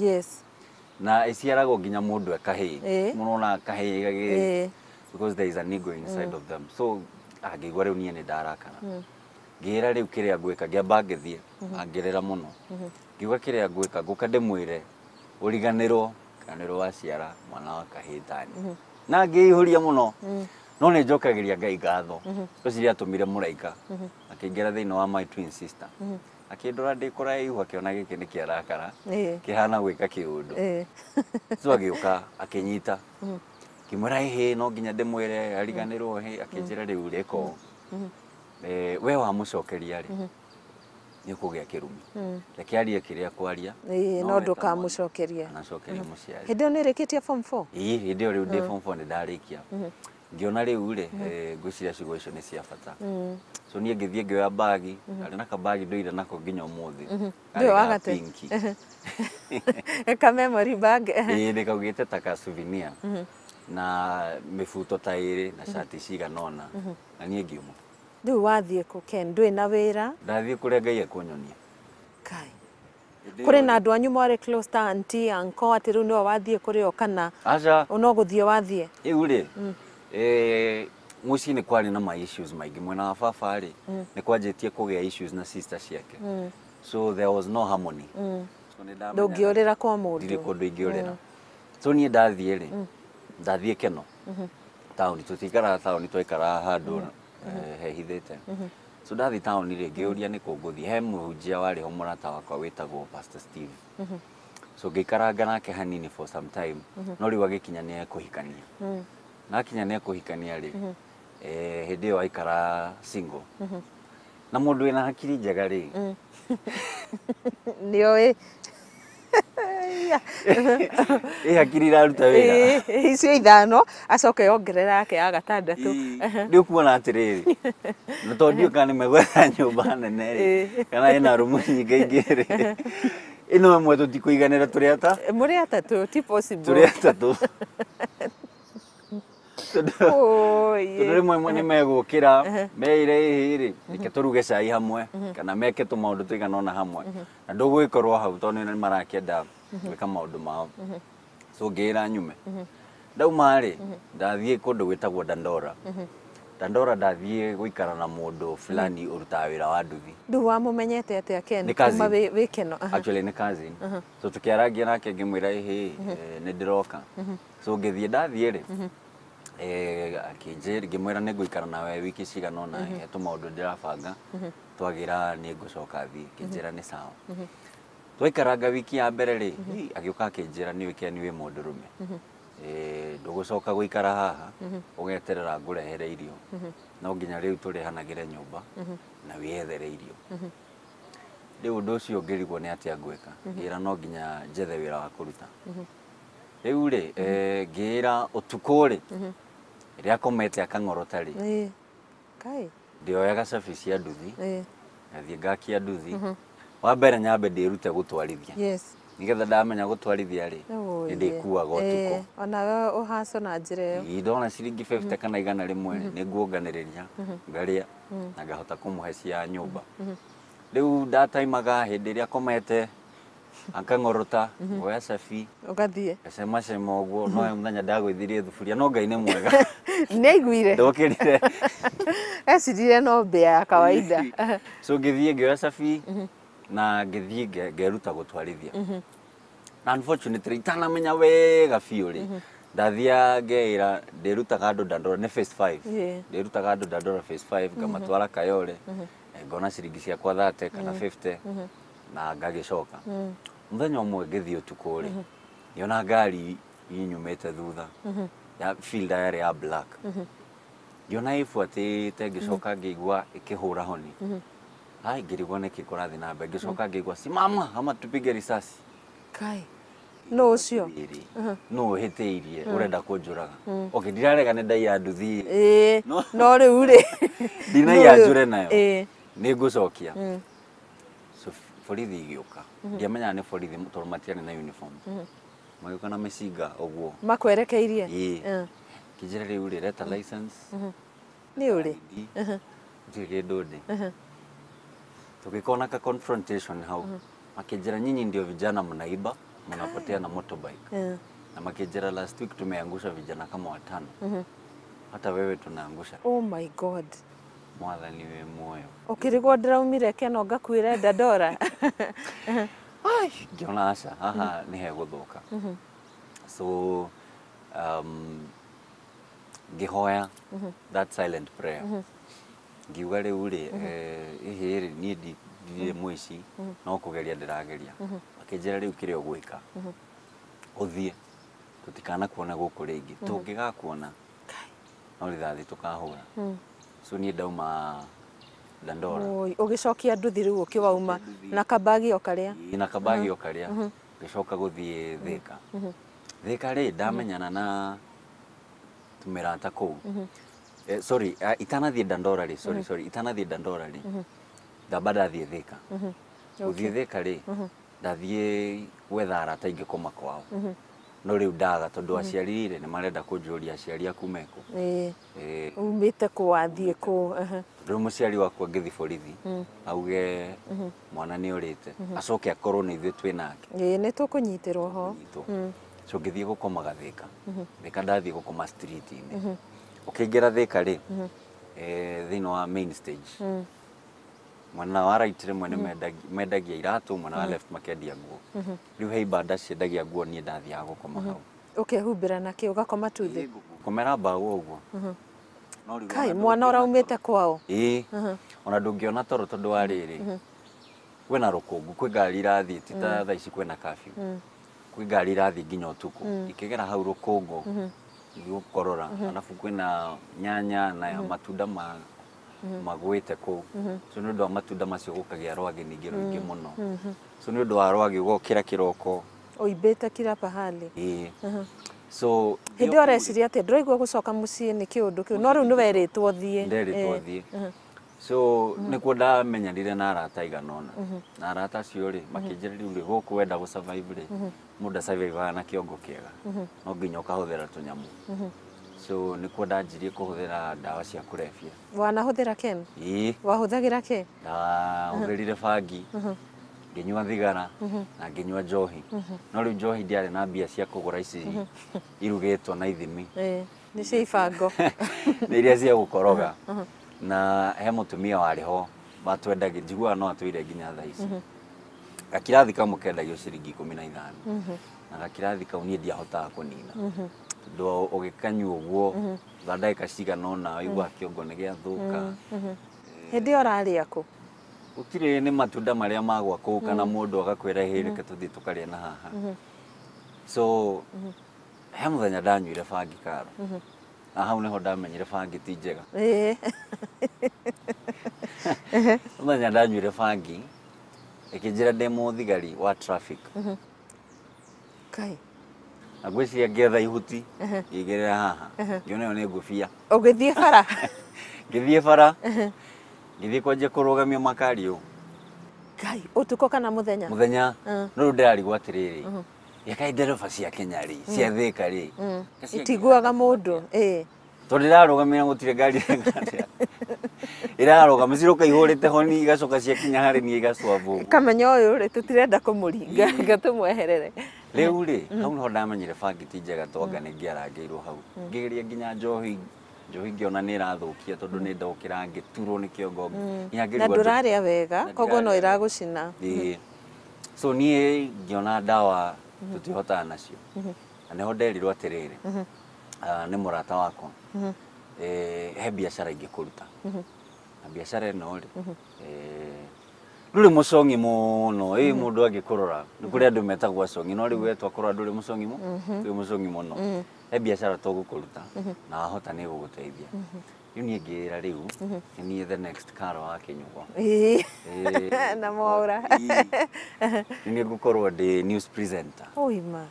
Na ĩciaragwo nginya mũndũ e kahĩĩ. Mũrona kahĩĩ gagĩ because there is an ego inside of them. So angĩigua rĩu niĩ nĩ ndarakara, ngĩĩra rĩu kĩrĩa ngwĩka, ngĩamba ngĩthiĩ angĩrĩra mũno, ngiuga kĩrĩa ngwĩka, ngũka ndĩmwĩre ũriganĩrwo kana nĩ waciara mwana wa kahĩĩ tani, na ngĩihũria mũno. No nĩ njokagĩria Ngai ngatho ũcio atũmire mũraika akĩingĩra thĩinĩ wa my twin sister, akĩndora ndĩ kũraihu, akĩona gĩkĩ nĩ kĩarakara kĩhana gwĩka kĩũndũ. So agĩũka akĩnyita, ngĩmwĩra ĩhĩ, no nginya ndĩmwĩre ariganĩrwo hĩ. Akĩnjĩra rĩu rĩka ũũ, we wamũcokeria rĩ, nĩ ũkũgĩa kĩrumi, reke arie kĩrĩa kwaria. No ndũkamũcokeria. Anacokeria mũciari. Hĩndĩ ĩyo nĩ ĩrĩkĩtie form 4? Ĩĩ, hĩndĩ ĩyo rĩu ndĩ form 4 nĩ ndarĩkia. Ngĩona rĩu rĩ, ngwĩciria ciugo icio nĩ cia bata. So niĩ ngĩthiĩ ngĩoya bagi, ndarĩ na kabagi ndũire nako nginya ũmũthĩ. Ndũĩ Karĩ ga wagate? pink. Ka memory bag. Ĩĩ, ndĩkaugĩte ta ka souvenir, na mĩbuto ta ĩrĩ na cati cigana ũna, na niĩ ngiuma. Rĩu wathiĩ kũ, Ken? Ndũĩ na wĩra? Ndathiĩ kũrĩa Ngai ekũnyonia. Kai. Kũrĩ na andũ anyu mwarĩ close ta auntie, uncle, atĩ rĩu nĩwe wathiĩ kũrĩ o kana Aca. no gũthiĩ wathiĩ? Rĩu rĩ, mũciĩ nĩ kwarĩ na ma issues maingĩ. Mwena wa baba rĩ, nĩ kwanjĩtie kũgĩa issues na sister ciake, so there was no harmony. So nĩ ndamenyaga Ndũngĩũrĩra kwa mũndũ. Ndirĩ kũndũ ingĩũrĩra. So niĩ ndathiĩ rĩ, ndathiĩ Keno taũni. Tũtikaraga taũni, twaikaraga handũ hehithĩte. So ndathiĩ taũni rĩ, ngĩũria nĩ kũ ngũthiĩ. He mũhunjia warĩ ho, mũrata wakwa wĩtagwo Pastor Steve. So ngĩikaranga nake hanini for some time, no rĩu agĩkinya nĩ ekũhikania. Na akinya nĩ ekũhikania rĩ, hĩndĩ ĩyo aikara single na mũndũ wĩna hakiri njega rĩ, Nĩoĩ. Ĩ hakiri iraruta wĩra. Ĩĩ, icio ithano acoke ongerera yake ya gatandatũ. Nĩ ũkuona atĩrĩrĩ, na tondũ ndiũĩ kana nĩ megwetha nyũmba nene rĩ, kana ĩna rumu nyingĩ ingĩ rĩ, ĩno ĩmwe tũtikũiganĩra tũrĩ ata. Mũrĩ atatũ ti possible. Tũrĩ atatũ. Tondũ Oi. tondũ rĩmwe nĩ megũkĩra meire ĩhĩ rĩ, reke tũruge cai hamwe kana meke tũmaũndũ tũigana ũna hamwe, na ndũgũgĩkorwo hau tondũ nĩ marakĩenda gwĩka maũndũ mao. So ngĩĩra nyume. Ndauma rĩ, ndathiĩ kũndũ gwĩtagwo Dandora. Dandora ndathiĩ gũikara na mũndũ fulani ũrutaga wĩra wa nduthi. Rĩu wamũmenyete atĩa, Ken? Nĩ cousin. Kuma wĩ Keno. Aha. Actually nĩ cousin. So tũkĩarangia nake, ngĩmwĩra ĩhĩ, nĩ ndĩroka. So ngĩthiĩ, ndathiĩ rĩ, Akĩnjĩra ngĩmwĩra nĩ ngũikara nawe wiki cigana ũna, he tũmaũndũ ndĩrabanga, twagĩra nĩ ngũcoka thiĩ. Akĩnjĩra nĩ sawa. Twaikaranga wiki ya mbere rĩ, agĩũka akĩnjĩra nĩ wĩke nĩ wĩ mũndũrũme, ndũgũcoka gũikara haha ũgeterera ngũrehere irio, no nginya rĩu tũrĩhanagĩre nyũmba na wĩyethere irio. Rĩu ũndũ ũcio ngĩrigwo nĩ atĩa ngwĩka, ngĩra no nginya njethe wĩra wa kũruta. Rĩu rĩ, ngĩra ũtukũ rĩ, rĩrĩa akomete akang'orota rĩ, ndĩoyaga cabi cia nduthi, ngathiĩ ngakia nduthi. Wa mbere nyambe ndĩrute gũtwarithia. Nĩgetha ndamenya gũtwarithia rĩ, nĩ ndĩkuaga ũtukũ. Onawe ũhaco na njĩra ĩyo. Ndona ciringi 50 kana 100 nĩ nguonganĩrĩria, ngarĩa na ngahota kũmũhe cia nyũmba. Rĩu ndataimaga hĩndĩ ĩrĩa akomete akang'orota, ngoya cabi ũgathiĩ ngacemacema ũguo. No mũthenya ndagũithirie thuburia, no Ngai nĩ mwega. Nĩ aiguire. Ndokĩrire. Ecirire no mbĩa ya kawaida. So ngĩthiĩ ngĩoya cabi na ngĩthiĩ ngeruta gũtwarithia. Na unfortunately itanamenya wega biũ rĩ, ndathia ngeĩra ndĩrutaga andũ Dandora nĩ phase 5. Ndĩrutaga andũ Dandora phase 5 ngamatwara Kayole, ngona ciringi ciakwa 30 kana 50 na ngagĩcoka. Mũthenya ũmwe ngĩthiĩ ũtukũ rĩ, ngĩona ngari inyumĩte thutha ya fielder yarĩ ya black. Ngĩona ĩbuatĩte, ngĩcoka ngĩigua ĩkĩhũra honi. Ai, ngĩrigwo nĩkĩ kũrathiĩ na mbere. Ngĩcoka ngĩigua simama ama tupige risasi. Kai. No ũcio. No ũhĩtĩirie, ũrenda kũnjũraga. Okay, ndirarega nĩ ndaiya nduthi. No rĩu rĩ. Ndinaiya njũre nayo. Nĩ ngũcokia. So borithi igĩũka. Ndiamenyaga nĩ borithi tondũ matiarĩ na uniform. Magĩũka na mĩcinga ũguo. Makwerekeirie? Kĩnjĩra rĩu rĩ, leta license. Nĩ ũrĩ? Gũtirĩ kĩndũ ndĩ. Tũgĩkona ka confrontation hau. Makĩnjĩra nyinyi ndio vijana mnaiba, mnapotea na motorbike. Na makĩnjĩra last week tumeangusha vijana kama 5. Hata wewe tunaangusha. Oh my God. Mwathani wĩ muoyo. Ũkĩrigwo ndĩraumire Keno ngakuĩre Dandora. Ai, ngĩona aca, haha nĩ hegũthũka. So ngĩhoya that silent prayer. Ngiuga rĩu rĩ, ĩhĩ rĩ, niĩ ndirĩ mũici, no kũgeria ndĩrageria. Akĩnjĩra rĩu kĩrĩa ũgwĩka, ũthiĩ, tũtikanakuona gũkũ rĩngĩ. Tũngĩgakuona, no rithathi tũkahũra. So niĩ ndauma Dandora. Ũgĩcokia nduthi rĩu ũkĩwauma na kabagi o karĩa. Na kabagi o karĩa. Ngĩcoka gũthiĩ Thika. Thika rĩ, ndamenyana na tũmĩrata kũu. Sorry, itanathiĩ Dandora rĩ, sorry, itanathiĩ Dandora rĩ, ndamba ndathiĩ Thika. Gũthiĩ Thika rĩ, ndathiĩ gwetha arata ingĩkoma kwao. No rĩu ndaga tondũ aciari rĩ nĩ marenda kũnjũria aciari aku mekũ. Umĩte kũ wathiĩ kũ. Rĩu mũciari wakwa ngĩthiĩ borithi auge mwana nĩ ũrĩte, acoke akorwo nĩ ithuĩ twĩ nake. Nĩ tũkũnyitĩrwo ho. So ngĩthiĩ gũkomaga Thika. Thika ndathiĩ gũkoma street-inĩ. Ũkĩingĩra Thika rĩ, thĩinĩ wa main stage, mwena wa right rĩmwe nĩ mendagia iratũ, mwena wa left makendia nguo. Rĩu he ibanda ciendagia nguo, niĩ ndathiaga gũkoma hau. Ũkehumbĩra nakĩ, ũgakoma tu thĩ? Gũkomera mbaũ ũguo. Kai, mwana ũraumĩte kwao? Ĩĩ. Ona ndũngĩona toro tondũ wa rĩrĩ, kwĩna rũkũngũ, kwĩ ngari irathiĩ, ti ta thaa ici kwĩna curfew. Kwĩ ngari irathiĩ nginya ũtukũ, ikĩgera hau rũkũngũ gũkorora, alafu kwĩna nyanya na matunda magwĩte kũu. So nĩ ũndũ wa matunda macio gũkagĩa rwagĩ ningĩ rũingĩ mũno. So nĩ ũndũ wa rwagĩ ũgokĩra kĩroko ũimbĩte kila pahali. So hĩndĩ ĩyo ũreciria atĩa? Ndũraigua gũcoka mũciĩ nĩ kĩũndũ kĩu, no rĩu nĩ werĩtwo thiĩ. Nderĩtwo thiĩ. So nĩkuo ndamenyanire na arata aigana ũna. Na arata acio rĩ, makĩnjĩra rĩu rĩ, gũkũ wenda gũ survive rĩ, mũndũ asurvivaga na kĩongo kĩega, no nginya ũkahũthĩra tũnyamũ. So nĩkuo ndanjirie kũhũthĩra ndawa cia kũrebia. Wanahũthĩra Ken? Ĩĩ. Wahũthagĩra kĩ? Ndahũthĩrire bangi, ngĩnyua thigara na ngĩnyua njohi. No rĩu njohi ndiarĩ na mbia cia kũgũra ici irugĩtwo na ithimi. Nĩ cia ibango. Nĩ iria cia gũkoroga. Na he mũtumia warĩ ho watwendagia, njiguaga no atũire nginya thaa ici. Gakirathi kamwe kendagio ciringi 15. Na gakirathi kau niĩ ndiahotaga kũnina. Tondũ ũgĩkanyua ũguo tha ndagĩka cigana ũna waigua kĩongo nĩ gĩathũka. Hĩndĩ ĩyo ũrarĩa kũ? Gũtirĩ, nĩ matunda marĩa magwa kũu kana mũndũ agakwĩra hĩ reke tũthiĩ tũkarĩe na haha. So he mũthenya ndanyuire bangi karo, na hau nĩho ndamenyire bangi ti njega. Mũthenya ndanyuire bangi ĩkĩnjĩra ndĩ mũthigari wa traffic. Kai. Na ngwĩciria ngĩetha ihuti ngĩigĩrĩra haha, ngĩona ĩyo nĩ ngũbia. Ũgĩthiĩ bara? Ngĩthiĩ bara, ngĩthiĩ kwanjia kũrũgamia makari ũũ. Ngai, ũtukũ kana mũthenya? Mũthenya. No rĩu ndĩrarigwo atĩrĩrĩ, ĩkaĩ ndereba cia Kenya rĩ, cia Thĩka rĩ, Itiguaga mũndũ. Tondũ ndĩrarũgamia gũtirĩ ngari ĩrarũgama, ciroka ihũrĩte honi igacoka ciakinya harĩ niĩ igacwabwo. Kamenya ũyũ rĩ, tũtirenda kũmũringa, reke tũmweherere. Rĩu rĩ, hau nĩho ndamenyire bangi ti njega, twanga nĩ ngĩarangĩirwo hau. Ngĩgeria nginya njohi, njohi ngĩona nĩ ĩrathũkia tondũ nĩ ndokĩra ngĩturwo nĩ kĩongo. Nginya Na ngĩrigwo ndũrarĩa wega, Na koguo no ndirarĩa wega. ĩragũcina. Ĩĩ. So niĩ ngĩona ndawa tũtihotaga nacio. Na nĩho nderirwo atĩrĩrĩ, nĩ mũrata wakwa, he biacara ingĩkũruta. Na biacara ĩno rĩ, ndũrĩ mũcongi mũno, ĩ mũndũ angĩkũrora, nĩ kũrĩ andũ metagwo acongi, no rĩu we twakũrora ndũrĩ mũcongi ndũrĩ mũcongi mũno. He biacara tũgũkũruta na wahota nĩ ĩgũgũteithia. Rĩu niĩ ngĩĩra rĩu, nĩ niĩ the next Karo wa Kĩnyugo. Na Mwaũra. Nĩ niĩ ngũkorwo ndĩ news presenter. Ũima.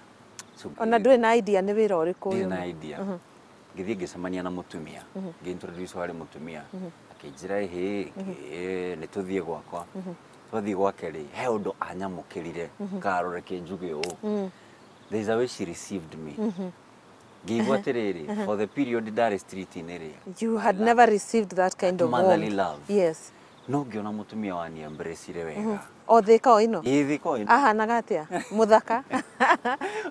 So, Ona ndũrĩ na idea nĩ wĩra ũrĩkũ ndirĩ ũyũ? na idea. Ngĩthiĩ ngĩcemania na mũtumia, ngĩ-introduce harĩ mũtumia, akĩnjĩra ĩhĩ, nĩ tũthiĩ gwakwa. Twathiĩ gwake rĩ, he ũndũ anyamũkĩrire, Karo reke njuge ũũ. There is a way she received me. Ngĩigua atĩrĩrĩ, for the period ndarĩ street-inĩ rĩ, You had never received that kind of motherly warmth. Love. Yes. No ngĩona mũtumia wani embrace-ire wega. O Thĩka o ĩno? Ĩĩ Thĩka o ĩno. Ahanaga atĩa? Mũthaka?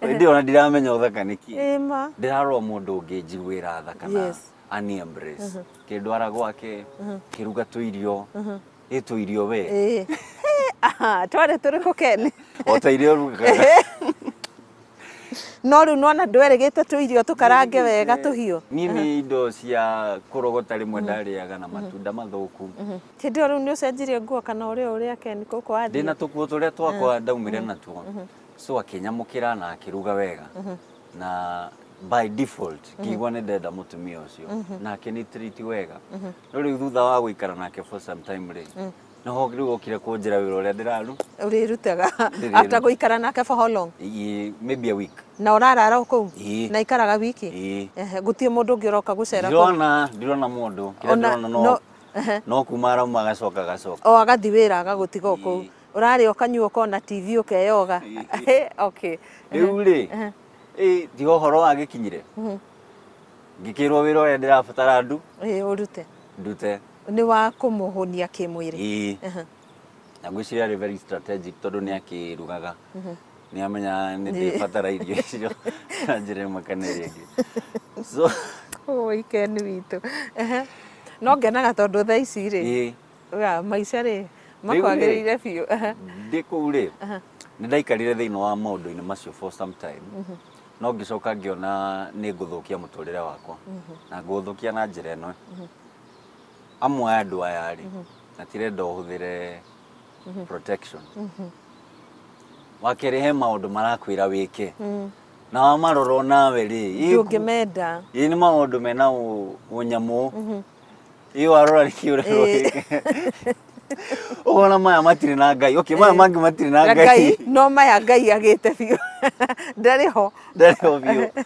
Hĩndĩ ĩyo ona ndiramenya ũthaka nĩ kĩ. Ĩma. Ndĩrarora mũndũ ũngĩ njiguĩra tha kana Yes. ani embrace. Kĩndwara gwake, kĩruga tũirio, ĩ tũirio we. Ĩĩ. Aha, twarĩ tũrĩkũ Ken? O ta iria ũrugaga. No rĩu nona ndwerĩgĩte tũirio tũkarange wega tũhiũ. Niĩ nĩ indo cia kũrogota rĩmwe ndarĩaga na matunda mathũku. Hĩndĩ ĩyo rĩu nĩ ũcenjirie nguo kana ũrĩ o ũrĩa Ken gũkũ wathiĩ? Ndĩna tũkuo tũrĩa twakwa ndaumire natuo. So akĩnyamũkĩra na akĩruga wega. Na by default ngĩigua nĩ ndenda mũtumia ũcio na akĩni treat wega. No rĩu thutha wa gũikara nake for some time rĩ, nĩho rĩu okire kũnjĩra wĩra ũrĩa ndĩraru. Ũrĩrutaga Ndĩrĩrutaga. after gũikara nake for how long? Ĩĩ, maybe a week. Na ũrarara o kũu? Ĩĩ. Na ikaraga wiki? Ĩĩ. Ehe, gũtirĩ mũndũ ũngĩ ũroka gũcera kũu? Ndirona mũndũ. Kĩrĩa Ona- ndĩrona no- no no kuma arauma agacoka agacoka. O agathiĩ wĩra agagũtiga o kũu. Ĩĩ. Ũrarĩa ũkanyua ũkona TV ũkeyoga. Ĩĩ. Okay. Rĩu rĩ, ĩ tiga ũhoro wagĩkinyire. Ngĩkĩrwo wĩra ũrĩa ndĩrabatara ndu Ĩĩ, ũrute. ndute. Nĩ wa kũmũhũnia kĩmwĩrĩ. Ĩĩ. Na ngwĩciria arĩ very strategic tondũ nĩ akĩrugaga. Nĩ amenya nĩ ndĩbatara irio icio na njĩra ĩmwe kana ĩrĩa ĩngĩ. So Oi Ken witũ. Ehe. No ngenaga tondũ thaa ici rĩ, ĩĩ maica rĩ Rĩu rĩ, makwagĩrĩire biũ. Ehe. Ndĩ kũu rĩ, nĩ ndaikarire thĩinĩ wa maũndũ-inĩ macio for some time. No ngĩcoka ngĩona nĩ ngũthũkia mũtũrĩre wakwa. Na ngũthũkia na njĩra ĩno. Amwe a andũ aya rĩ, matirenda ũhũthĩre protection. Wa kerĩ he maũndũ marakwĩra wĩke. Na wamarora onawe rĩ, Ndũngĩmenda. ĩ nĩ maũndũ mena ũnyamũ. Ĩ warora nĩkĩ ũrerwo wĩke. Ũkona maya matirĩ na Ngai. Okay, maya mangĩ matirĩ na Na Ngai. Ngai, no maya Ngai agĩte biũ. Ndarĩ ho. Ndarĩ ho biũ.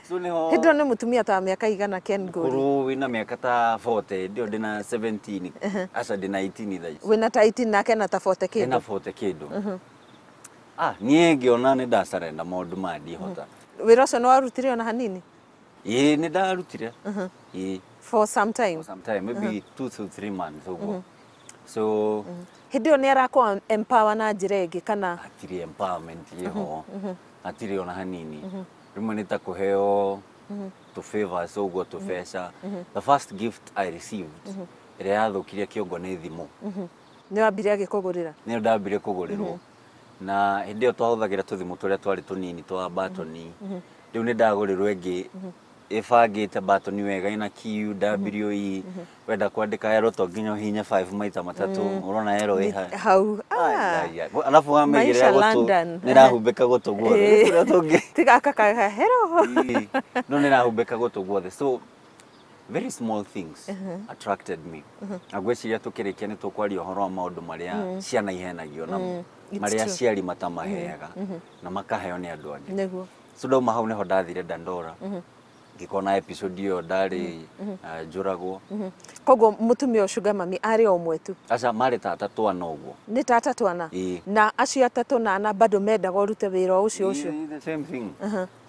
So nĩho Hĩndĩ ĩyo nĩ mũtumia ta wa mĩaka igana Ken Ngũri? Ũkũrũ wĩna mĩaka ta 40, hĩndĩ ĩyo ndĩna 17, aca ndĩna 18 thaa ici. Wĩna ta 18 nake na ta 40 Ndĩna kĩndũ. 40 kĩndũ. Ah, niĩ ngĩona nĩ ndacarenda maũndũ maya ndihota. Wĩra ũcio nĩ warutire ona hanini? Ĩĩ nĩ ndarutire. Ĩĩ. For some time. For some time, maybe 2 to 3 months ũguo. So Hĩndĩ ĩyo nĩ arakũ empower na njĩra ĩngĩ kana? Hatirĩ empowerment ĩho. Hatirĩ ona hanini. Rĩmwe nĩ ta kũheo tũ favors ũguo tũbeca. The first gift I received ĩrĩa yathũkirie kĩongo nĩ thimũ. Nĩ wambire agĩkũgũrĩra? Nĩyo ndambire kũgũrĩrwo. Na hĩndĩ ĩyo twahũthagĩra tũthimũ tũrĩa twarĩ tũnini twa batoni. Rĩu nĩ ndagũrĩrwo ĩngĩ ĩbangĩte batoni wega ĩna Q W E, wenda kwandĩka ero to nginya ũhinye 5 maita matatũ, ũrona ero ĩ hau. Alafu wamĩigĩrĩra gũtũ nĩrahumbĩka gũtũ guothe kũrĩa tũngĩ tiga kaka hero no nĩrahumbĩka gũtũ guothe. So very small things attracted me. Na ngwĩciria tũkĩrĩkia nĩ tũkwaria ũhoro wa maũndũ marĩa ciana ihenagio namo, marĩa aciari matamaheaga na makaheo nĩ andũ angĩ. Nĩguo. So ndauma hau nĩho ndathire Dandora, ngĩkona episode ĩyo ndarĩ njũragwo. Koguo mũtumia ũcio sugar mami arĩ o ũmwe tu? Aca, marĩ ta atatũ ana ũguo. Nĩ ta atatũ ana? Na acio atatũ na ana bado mendaga ũrute wĩra ũcio ũcio? The same thing.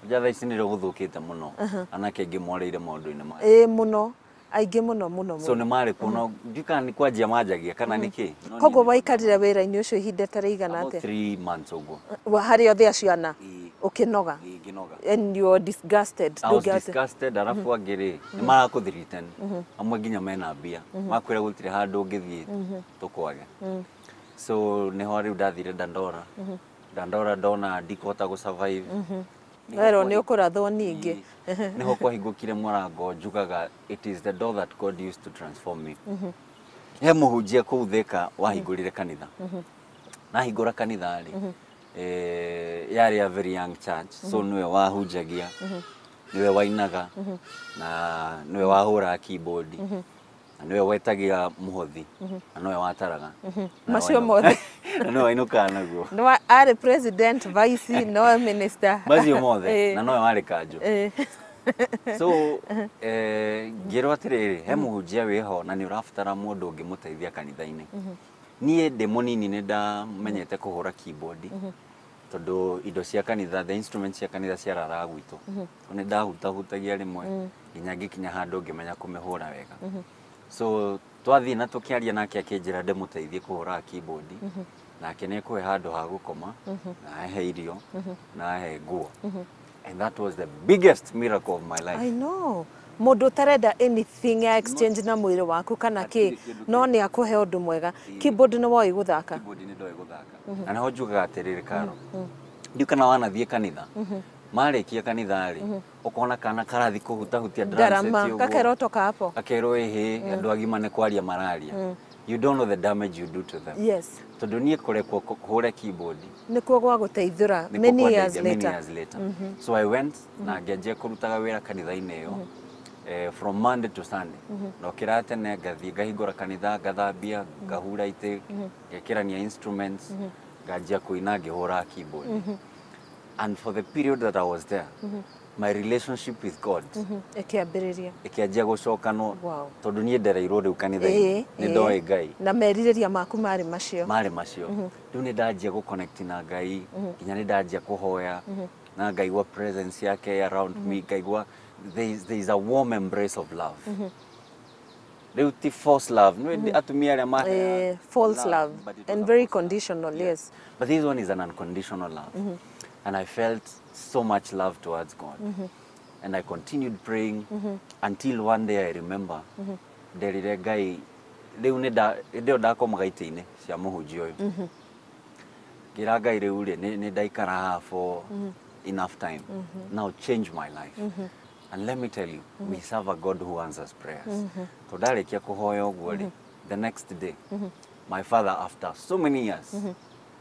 Ja thaa ici nĩrĩo gũthũkĩte mũno, anake aingĩ morĩire maũndũ-inĩ maya. Ĩĩ mũno, aingĩ mũno mũno mũno. So nĩ marĩ kuo, no ndiũĩ kana nĩ kwanjia manjagia kana nĩ kĩ. Koguo waikarire wĩra-inĩ ũcio ihinda ta rĩigana atĩa? 3 months ũguo. Harĩ othe acio ana? Ũkĩnoga? Ngĩnoga. And you are disgusted. I was disgusted, arabu angĩ rĩ, nĩ marakũthiriten. Amwe nginya mena mbia. Makwĩra gũtirĩ handũ ũngĩthiĩ tũkwage. So nĩho rĩu ndathire Dandora. Dandora ndona ndikũhota gũ survive. Werwo nĩ ũkũrathwo ningĩ. Nĩho kwahingũkire mũrango njugaga it is the door that God used to transform me. He mũhunjia kũu Thika wahingũrire kanitha. Na ahingũra kanitha rĩ, yarĩ a very young church, so nĩwe wahunjagia, nĩwe wainaga, na nĩwe wahũraga keyboard, na nĩwe wetagia mũhothi, na nĩwe wataraga. Macio mothe. Na nĩwe wainũkaga naguo. Nĩwe arĩ president, vice, nowe minister. Macio mothe, na nĩwe warĩ kanjũ. So ngĩrwo atĩrĩrĩ, he mũhunjia wĩho na nĩ ũrabatara mũndũ ũngĩmũteithia kanitha-inĩ. Niĩ ndĩ mũnini nĩ ndamenyete kũhũra keyboard, tondũ indo cia kanitha, the instruments cia kanitha ciararaga gwitũ. Nĩ ndahutahutagia rĩmwe nginya ngĩkinya handũ ngĩmenya kũmĩhũra wega. So twathiĩ na tũkĩaria nake akĩnjĩra ndĩmũteithie kũhũra keyboard, nake nĩ ekũhe handũ ha gũkoma, na ahe irio, na ahe nguo. And that was the biggest miracle of my life. I know. Mũndũ ũtarenda anything ya exchange na mwĩrĩ waku kana kĩ, no nĩ akũhe ũndũ mwega. Keyboard nĩ woĩ gũthaka? Keyboard nĩ ndoĩ gũthaka. Na nĩho njugaga atĩrĩrĩ Karo, ndiũ kana wanathiĩ kanitha, marĩkia kanitha rĩ, ũkona kana karathi kũhutahutia drum set ũguo. Gakerwo toka hapo. Gakerwo ĩhĩ, andũ agima nĩ kwaria mararia. You don't know the damage you do to them. Yes. Tondũ niĩ kũrekwo kũhũre keyboard nĩkuo gwa gũteithũra many years later. Many years later. So I went na ngĩanjia kũrutaga wĩra kanitha-inĩ ĩyo. From Monday to Sunday. Ndokĩra tene ngathiĩ ngahingũra kanitha, ngathambia, ngahura itĩ, ngekĩrania instruments, nganjia kũina ngĩhũra keyboard. And for the period that I was there, my relationship with God ĩkĩambĩrĩria, ĩkĩanjia gũcokanwo, tondũ niĩ ndereirwo rĩu kanitha-inĩ, nĩ ndoĩ Ngai. Na merirĩria maku marĩ macio. Marĩ macio. Rĩu nĩ ndanjia gũ-connect na Ngai, nginya nĩ ndanjia kũhoya, na ngaigua presence yake around me, ngaigua there is a warm embrace of love. Rĩu ti false love. Nĩ atumia arĩa maheaga false love and very conditional, yes. But this one is an unconditional love. And I felt so much love towards God. And I continued praying until one day I remember, nderire Ngai, rĩu nĩ ndĩo ndakomaga itĩ-inĩ cia mũhunjia ũyũ. Ngĩra Ngai rĩu rĩ, nĩ ndaikara haha for enough time. Now change my life. And let me tell you, we serve a God who answers prayers. Tondũ ndarĩkia kũhoya ũguo rĩ, the next day, my father, after so many years,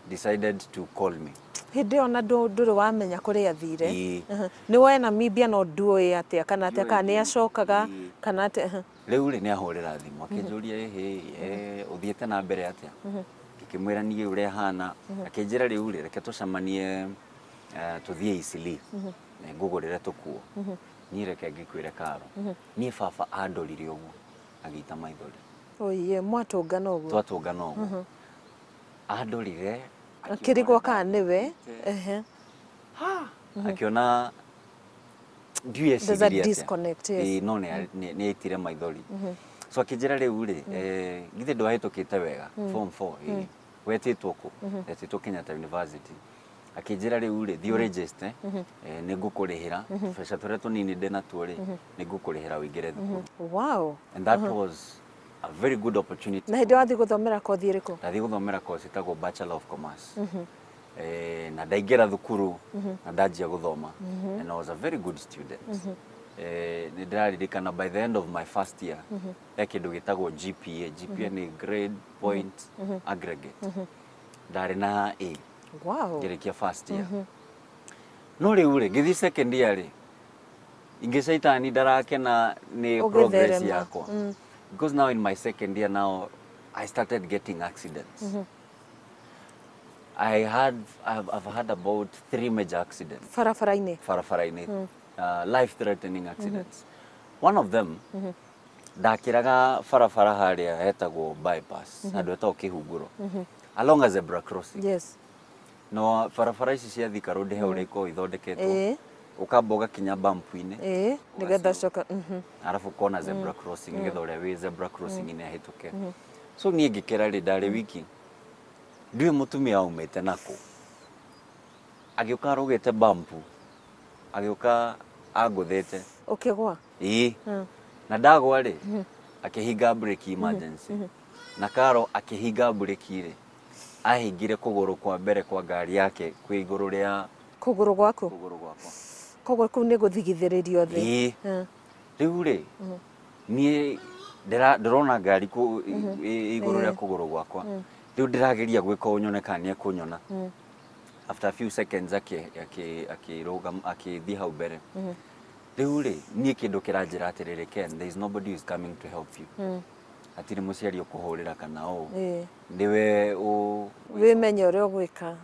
decided to call me. Hĩndĩ ĩyo na ndũrĩ wamenya kũrĩa athire. Nĩ woe Namibia no nduoĩ atĩa kana atĩa, kana nĩ acokaga kana atĩa. Rĩu rĩ nĩ ahũrĩra thimũ akĩnjũria ĩhĩ, ũthiĩte na mbere atĩa? Ngĩkĩmwĩra niĩ ũrĩa hana, akĩnjĩra rĩu rĩ reke tũcemanie, tũthiĩ Eastleigh, na ngũgũrĩre tũkuo. Niĩ reke ngĩkwĩre Karo, niĩ baba andorire ũguo agĩita maithori. Oiye, mwatũngana ũguo? Twatũngana ũguo. Andorire akĩrigwo kana nĩwe. Akĩona ndiũĩ There's a eciririe atĩa. disconnect, yes. Ĩĩ, no nĩ aitire maithori. So akĩnjĩra rĩu rĩ, githĩ ndwahĩtũkĩte wega form 4, ĩĩ, wetĩtwo kũ? Wetĩtwo Kenyatta University. Akĩnjĩra rĩu rĩ, thiĩ ũregister, nĩ ngũkũrĩhĩra tũbeca tũrĩa tũnini ndĩ natuo rĩ, nĩ ngũkũrĩhĩra ũingĩre thukuru. Wow. And that was a very good opportunity. Na hĩndĩ wathiĩ gũthomera kothi ĩrĩkũ? Ndathiĩ gũthomera course ĩtagwo Bachelor of Commerce. Na ndaingĩra thukuru na ndanjia gũthoma, and I was a very good student. Nĩ ndĩraririkana by the end of my first year, he kĩndũ gĩtagwo GPA. GPA nĩ grade point aggregate. Ndarĩ na A ngĩrĩkia first year. No rĩu rĩ, ngĩthiĩ second year rĩ, ingĩ caitani ndarakena nĩ progress Ũgĩtherema. yakwa, because now in my second year now I started getting accidents. I've had about three major accidents. Barabara-inĩ? Barabara-inĩ, life threatening accidents. One of them, ndakĩraga barabara harĩa hetagwo bypass, handũ hetagwo Kĩhunguro, along a zebra crossing. No barabara ici cia Thika Road, he ũrĩa ikoragwo ithondeketwo, ũkamba ũgakinya bump-inĩ, Nĩgetha coka. Arabu kona zebra crossing, nĩgetha ũrĩa wĩ zebra crossing-inĩ ahĩtũke. So niĩ ngĩkĩra rĩ, ndarĩ wiki, ndiũĩ mũtumia aumĩte nakũ, agĩũka arũgĩte bump, agĩũka angũthĩte. Ũkĩgwa? Ĩĩ. Na ndagwa rĩ, akĩhinga breki emergency, na Karo akĩhinga breki rĩ, ahingire kũgũrũ kwa mbere kwa ngari yake kwĩ igũrũ rĩa Kũgũrũ gwaku? Kũgũrũ gwakwa. Koguo kũu nĩ gũthigithĩrĩrio thĩ. Ĩĩ. Rĩu rĩ, niĩ ndĩrona ngari igũrũ rĩa kũgũrũ gwakwa. Rĩu ndĩrageria gwĩka ũũ nyone kana nĩ ekũnyona. After a few seconds akĩrũgama, akĩthiĩ hau mbere. Rĩu rĩ, niĩ kĩndũ kĩranjĩra atĩrĩrĩ, "Ken, there is nobody who is coming to help you. Hatirĩ mũciari ũkũhũrĩra kana ũũ, nĩwe ũ." Wĩmenye ũrĩa ũgwĩka.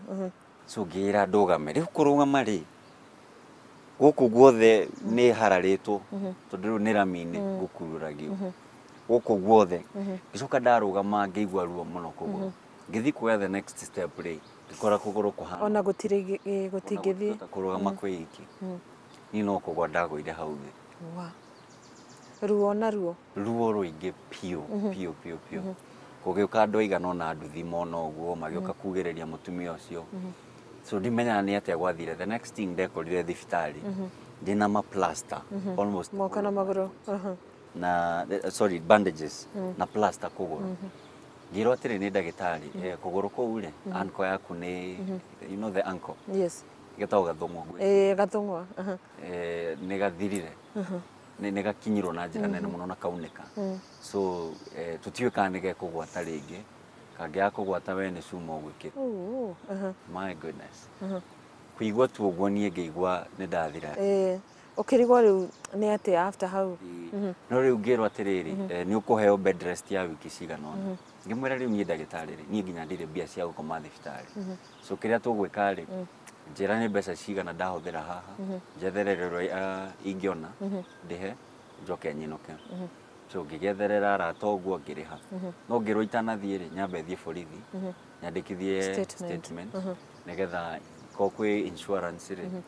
So ngĩĩra ndũgame. Rĩu kũrũgama rĩ, gũkũ guothe nĩ hararĩtwo, tondũ rĩu nĩ rami-inĩ ngũkururagio gũkũ guothe. Ngĩcoka ndarũgama, ngĩigua ruo mũno kũgũrũ. Ngĩthiĩ kuoya the next step rĩ, ngĩkora kũgũrũ kũhana Ona gũtirĩ gũtingĩthiĩ. Ona kũrũgama kwĩ iki. Niĩ no kũgwa ndagũire hau thĩ. Wa ruo na ruo. Ruo rũingĩ biũ biũ biũ biũ. Gũgĩũka andũ aigana ũna, nduthi mona ũguo, magĩũka kugĩrĩria mũtumia ũcio. So ndimenyaga nĩ atĩa gwathire. The next thing, ndekorire thibitarĩ ndĩna ma plaster almost Moko na magũrũ. Na sorry, bandages na plaster kũgũrũ. Ngĩrwo atĩrĩ nĩ ndagĩtarĩ, kũgũrũ kũu rĩ, ankle yaku nĩ, you know the ankle, getagwo gathũng'wa. Ĩĩ, gathũng'wa. Nĩ gathirire, nĩ gakinyirwo na njĩra nene mũno na kaunĩka. So tũtiũĩ kana nĩ gekũgwata rĩngĩ. Kangĩaga kũgwata, we nĩ cuma ũgwĩkĩra. My goodness, kũigua tu ũguo, niĩ ngĩigua nĩ ndathira. Ĩĩ, ũkĩrigwo rĩu nĩ atĩa after hau? No rĩu ngĩrwo atĩrĩrĩ, nĩ ũkũheo bed rest ya wiki cigana ũna. Ngĩmwĩra, rĩu niĩ ndagĩtarĩ rĩ, niĩ nginya ndirĩ mbia cia gũkoma thibitarĩ. So kĩrĩa tũgwĩka rĩ, njĩra nĩ mbeca cigana ndahũthĩra haha, njetherere ũrĩa ingĩona ndĩhe, njoke nyinũke. So ngĩgetherera arata ũguo, ngĩrĩha. No ngĩrwo itanathiĩ rĩ, nyambe thiĩ borithi nyandĩkithie Statement. Statement, nĩgetha ko kwĩ insurance rĩ,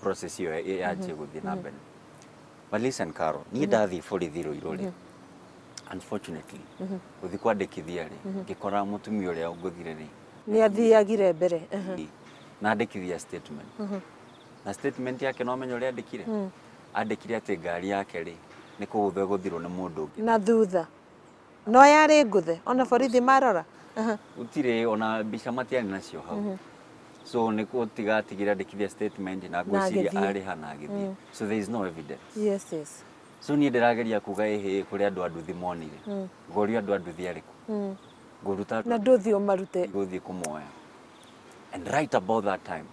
process ĩyo yanjie gũthiĩ na mbere. But listen, Carol, niĩ ndathiĩ borithi Rũirũ rĩ, unfortunately, gũthiĩ kwandĩkithia rĩ, ngĩkora mũtumia ũrĩa ngũthire rĩ, Nĩ athiagire mbere. Na andĩkithia statement. Na statement yake, no menya ũrĩa andĩkire? Andĩkire atĩ ngari yake rĩ, nĩ kũgũthwo ĩgũthirwo nĩ mũndũ ũngĩ. Na thutha no yarĩ ngũthe, ona borithi marora. Gũtirĩ ona mbica, matiarĩ nacio hau. So nĩ gũtiga atigire andĩkithia statement na ngwĩciria agĩthiĩ. Arĩha na agĩthiĩ. So there is no evidence. So niĩ ndĩrageria kuga ĩhĩ kũrĩ andũ a nduthi monire. Ngũrio andũ a nduthi arĩkũ? Ngũruta Na ndũthiĩ ũmarute. Gũthiĩ kũmoya. And right about that time,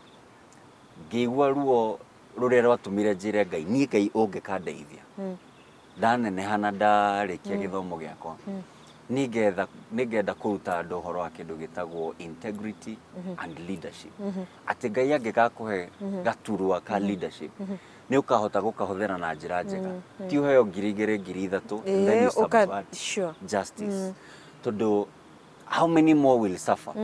ngĩigua ruo rũrĩa rwatũmire njĩre Ngai, niĩ Ngai ũngĩkandeithia, ndaneneha na ndarĩkia gĩthomo gĩakwa, nĩngetha nĩngenda kũruta andũ ũhoro wa kĩndũ gĩtagwo integrity and leadership, atĩ Ngai angĩgakũhe gaturwa ka leadership, nĩ ũkahota gũkahũthĩra na njĩra njega, ti ũheo 2000, 3000 and then you Ĩĩ, ũka subvert justice, tondũ how many more will suffer?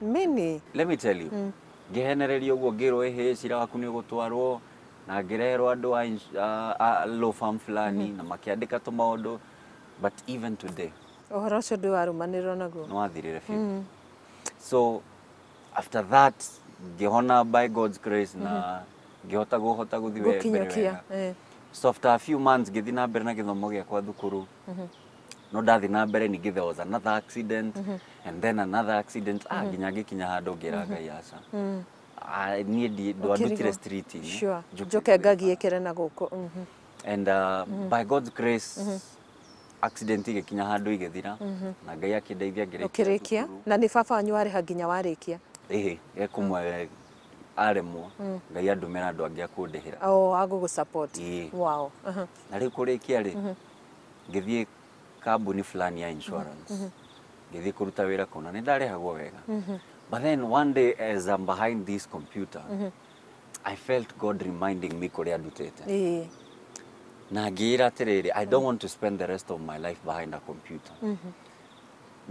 Many. Let me tell you, ngĩhenererio ũguo, ngĩrwo ĩhĩ cira waku nĩ ũgũtwarwo, na ngĩreherwo andũ a law firm fulani na makĩandĩka tũmaũndũ, but even today Ũhoro ũcio ndũwarũmanĩrĩrwo naguo. Nĩ wathirire biũ. So after that ngĩhona by God's grace na ngĩhota kũhota gũthiĩ mbere Gũkinyũkia. wega. So after a few months ngĩthiĩ na mbere na gĩthomo gĩakwa thukuru. No ndathi na mbere ningĩ there was another accident and then another accident, nginya ngĩkinya handũ ngĩra Ngai aca. Ah, niĩ ndwandutire Ũkĩrigwo. street-inĩ. Njũke Njoke ngwĩra. ngagiĩkĩre na gũkũ. And by God's grace, accident igĩkinya handũ igĩthira na Ngai akĩndeithia ngĩrĩkia Ũkĩrĩkia thukuru. Na nĩ baba wanyu warĩha nginya warĩkia? Ĩhĩ, he kũmwe aremwo, Ngai andũmĩra andũ angĩ a kũndĩhĩra. O agũgũ support. Ĩĩ. Wow. Na rĩu kũrĩkia rĩ, ngĩthiĩ kambuni fulani ya insurance, ngĩthiĩ kũruta wĩra kũu na nĩ ndarĩhagwo wega. But then one day, as I'm behind this computer, I felt God reminding me kũrĩa ndutĩte na ngĩĩra atĩrĩrĩ, I don't want to spend the rest of my life behind a computer.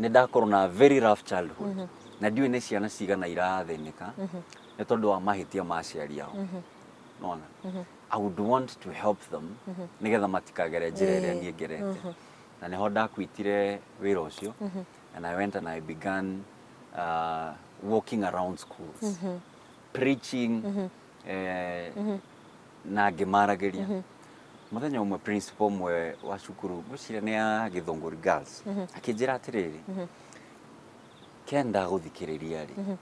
Nĩ ndakorwo na very rough childhood na ndiũĩ nĩ ciana cigana irathĩnĩka nĩ tondũ wa mahĩtia ma aciari ao. Nona I would want to help them nĩgetha matikagere njĩra ĩrĩa niĩ ngerete. Na nĩho ndakwitire wĩra ũcio and I went and I began walking around schools preaching, na ngĩmaragĩria. Mũthenya ũmwe principal ũmwe wa cukuru, ngwĩciria nĩ ya Gĩthũngũri Girls, akĩnjĩra atĩrĩrĩ, "Kenda gũthikĩrĩria rĩ,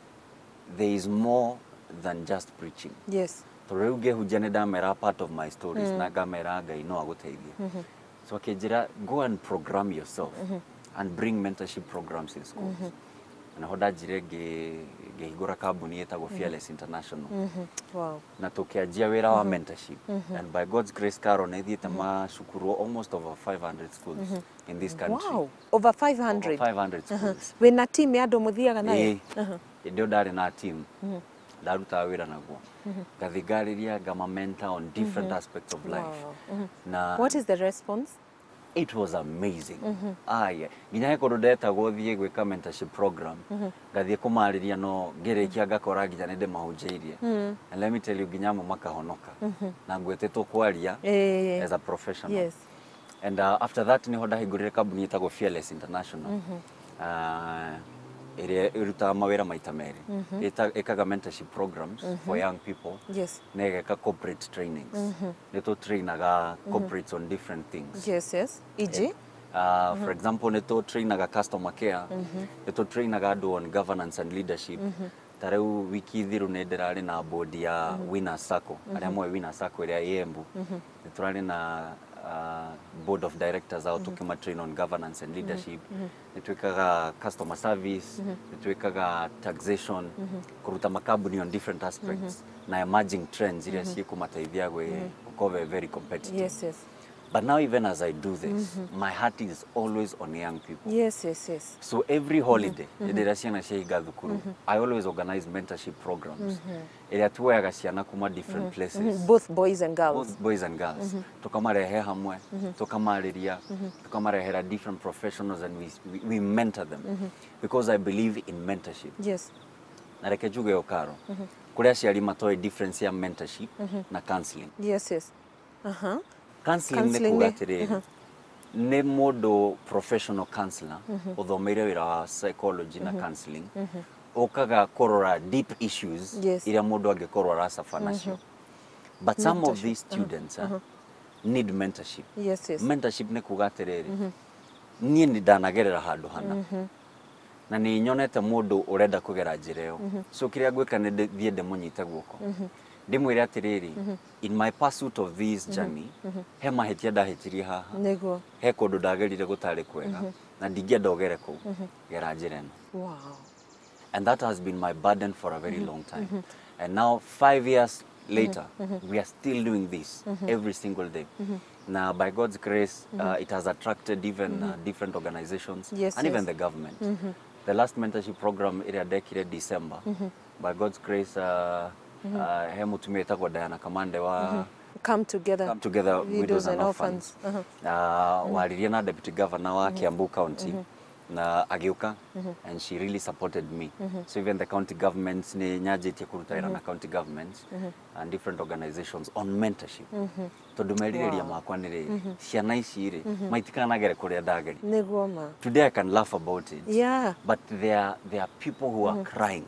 there is more than just preaching." Tondũ rĩu ngĩhunjia nĩ ndamera part of my stories na ngamera Ngai no agũteithie. So akĩnjĩra, "Go and program yourself and bring mentorship programs in schools." Na ho ndanjire ngĩhingũra kambuni ĩtagwo Fearless International na tũkĩanjia wĩra wa mentorship, and by God's grace, Caro, nĩ thiĩte macukuru almost over 500 schools in this country. Wow, over 500? Over 500 schools. Wĩna team ya andũ mũthiaga nayo? Ĩĩ, hĩndĩ ĩyo ndarĩ na team ndarutaga wĩra naguo, ngathiĩ ngarĩria, ngama mentor on different aspects of life. Na What is the response? It was amazing. Aya, nginya he kũndũ ndetagwo thiĩ gwĩka mentorship program, ngathiĩ kũmarĩria, no ngĩrĩkia ngakora nginya nĩ ndĩmahunjĩirie. And let me tell you, nginya amwe makahonoka na ngwĩtĩtwo kwaria as a professional. And after that niho ndahingũrire kambuni ĩtagwo Fearless International, ĩrĩa ĩrutaga mawĩra maita merĩ. Ĩkaga mentorship programs for young people na ĩgeka corporate trainings. Nĩ tũtrainaga corporates on different things. Yes yes E.g.? For example, nĩ tũtrainaga customer care, nĩ tũtrainaga andũ on governance and leadership. Ta rĩu wiki thiru nĩ ndĩrarĩ na board ya Winners Sacco, arĩa moĩ Winners Sacco ĩrĩa ĩ Embu. Nĩ tũrarĩ na board of directors ao, tũkĩmatrain on governance and leadership. Nĩ twĩkaga customer service, nĩ twĩkaga taxation, kũruta makambuni on different aspects na emerging trends iria ciĩkũmateithia gwĩ gũkorwo very competitive. Yes. But now, even as I do this, my heart is always on young people. Yes. So every holiday, hĩndĩ ĩrĩa ciana ciahinga thukuru, I always organize mentorship programs ĩrĩa tuoyaga ciana kuma different places. Both boys and girls? Both boys and girls. Tukamarehe hamwe, tukamarĩria, tukamarehera different professionals, and we mentor them because I believe in mentorship. Na reke njuge o Karo, kũrĩ aciari matoĩ difference ya mentorship na counseling. Yes. Uh-huh. Counseling nĩ Counseling kuga nĩ- atĩrĩrĩ, nĩ mũndũ professional counselor ũthomeire wĩra wa psychology na counseling, ũkaga kũrora deep issues iria mũndũ angĩkorwo aracaba nacio. But some of these students need mentorship. Mentorship nĩ kuga atĩrĩrĩ, niĩ nĩ ndanagerera handũ hana na nĩ nyonete mũndũ ũrenda kũgera njĩra ĩyo, so kĩrĩa ngwĩka nĩ thiĩ ndĩmũnyite guoko, ndĩmwĩre atĩrĩrĩ, in my pursuit of this journey, he mahĩtia ndahĩtirie haha, he kũndũ ndagerire gũtarĩ kwega na ndingĩenda ũgere kũu, gera njĩra ĩno. And that has been my burden for a very long time, and now 5 years later we are still doing this every single day. Now, by God's grace, it has attracted even different organizations and even the government. The last mentorship program ĩrĩa ndekire December, by God's grace, he mũtumia ĩtagwo Diana Kamande wa Come Together. Come Together Widows and Orphans. Waririe na deputy governor wa Kiambu County na agĩũka, and she really supported me. So even the county governments, nĩ nyanjĩtie kũruta wĩra na county governments and different organizations on mentorship, tondũ merirĩria makwa nĩ rĩrĩ, ciana ici rĩ, maitikanagere kũrĩa ndageri. Nĩguo ma. Today I can laugh about it, but there are people who are crying,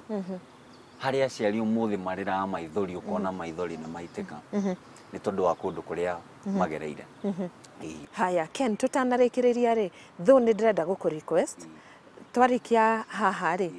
harĩa aciari ũmũthĩ marĩraga maithori, ũkona maithori nĩ maitĩka. Nĩ tondũ wa kũndũ kũrĩa magereire. Ĩĩ. Haya, Ken, tũtanarĩkĩrĩria rĩ, though nĩ ndĩrenda gũkũ request twarĩkia haha rĩ,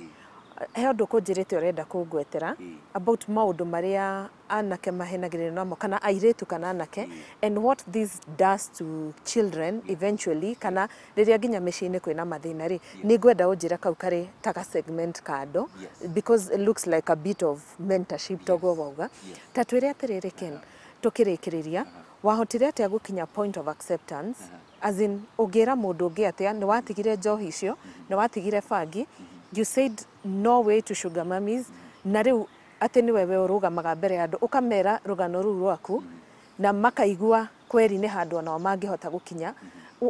he ũndũ kũnjĩrĩte ũrenda kũngwetera about maũndũ marĩa anake mahenagĩrĩrio namo, kana airĩtu kana anake, and what this does to children eventually, kana rĩrĩa nginya mĩciĩ-inĩ kwĩna mathĩna rĩ, nĩ ngwenda ũnjĩre kau karĩ ta ga segment kando, because it looks like a bit of mentorship toguo wauga. Ta twĩre atĩrĩrĩ, Ken, tũkĩrĩkĩrĩria, wahotire atĩa gũkinya point of acceptance, as in ũngĩra mũndũ ũngĩ atĩa nĩ watigire njohi icio, nĩ watigire bangi, you said no way to sugar mummies, na rĩu atĩ nĩwe we ũrũgamaga mbere ya andũ ũkamera rũgano rũu rwaku na makaigua kweri nĩ handũ onao mangĩhota gũkinya?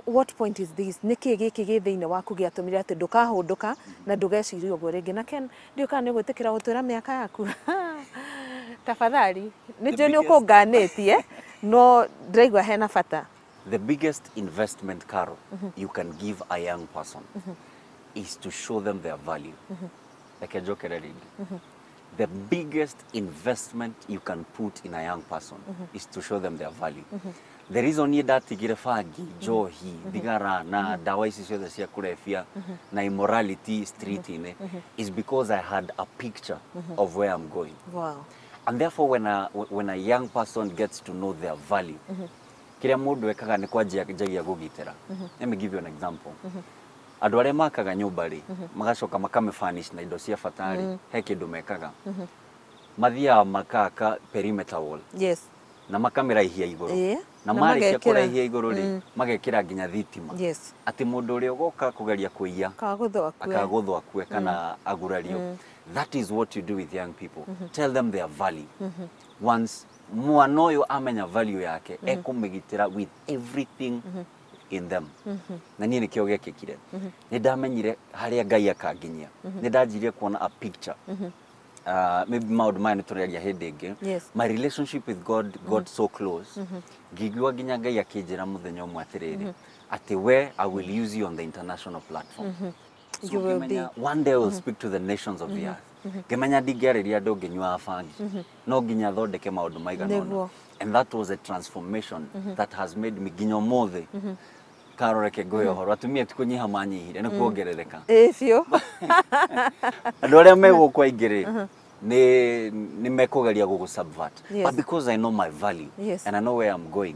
What point is this? Nĩ kĩĩ gĩkĩ gĩ thĩinĩ waku gĩatũmire atĩ ndũkahũndũka na ndũgeciria ũguo rĩngĩ? Na Ken, ndiũĩ kana nĩ ũgwĩtĩkĩra gũtwĩra mĩaka yaku, tafadhali. Nĩ njũĩ nĩ ũkũnganĩtie, no ndĩraigua hena bata. The biggest investment, Carol, you can give a young person is to show them their value. Reke njokere rĩngĩ. The biggest investment you can put in a young person is to show them their value. The reason niĩ ndatigire bangi, njohi, thigara na ndawa ici ciothe cia kũrebia na immorality street-inĩ is because I had a picture of where I'm going. And therefore when a young person gets to know their value, kĩrĩa mũndũ ekaga nĩ kwanjia njagia gũgitĩra. Let me give you an example. Andũ arĩa makaga nyũmba rĩ, magacoka makamĩfurnish na indo cia bata rĩ, he kĩndũ mekaga. Mathiaga makaka perimeter wall na makamĩraihia igũrũ. Na Na marĩkia magekĩra- kũraihia igũrũ rĩ, magekĩra nginya thitima. Atĩ mũndũ ũrĩa ũgoka kũgeria kũiya Kagũthwo akue. Akagũthwo akue kana agurario. That is what you do with young people. Tell them their value. Once mwana ũyũ amenya value yake, ekũmĩgitĩra with everything in them. Na niĩ nĩkĩo gĩekĩkire. Nĩ ndamenyire harĩa Ngai akanginyia. Nĩ ndanjirie kuona a picture. Maybe maũndũ maya nĩ tũrĩaria hĩndĩ ĩngĩ. My relationship with God got so close, ngĩigua nginya Ngai akĩnjĩra mũthenya ũmwe atĩrĩrĩ, atĩ we, I will use you on the international platform. So You will be. ngĩmenya one day I will speak to the nations of the earth. Ngĩmenya ndingĩarĩria andũ ngĩnyuaga bangi, no nginya thondeke maũndũ maigana ũna. And that was a transformation that has made me nginya ũmũthĩ. Karoreke ngũhe ũhoro, atumia ti kũnyiha manyihire, nĩ kuongerereka. Ĩĩ biũ. Andũ arĩa me gũkũ aingĩ rĩ, nĩ mekũgeria gũgũ subvert, but because I know my value and I know where I'm going,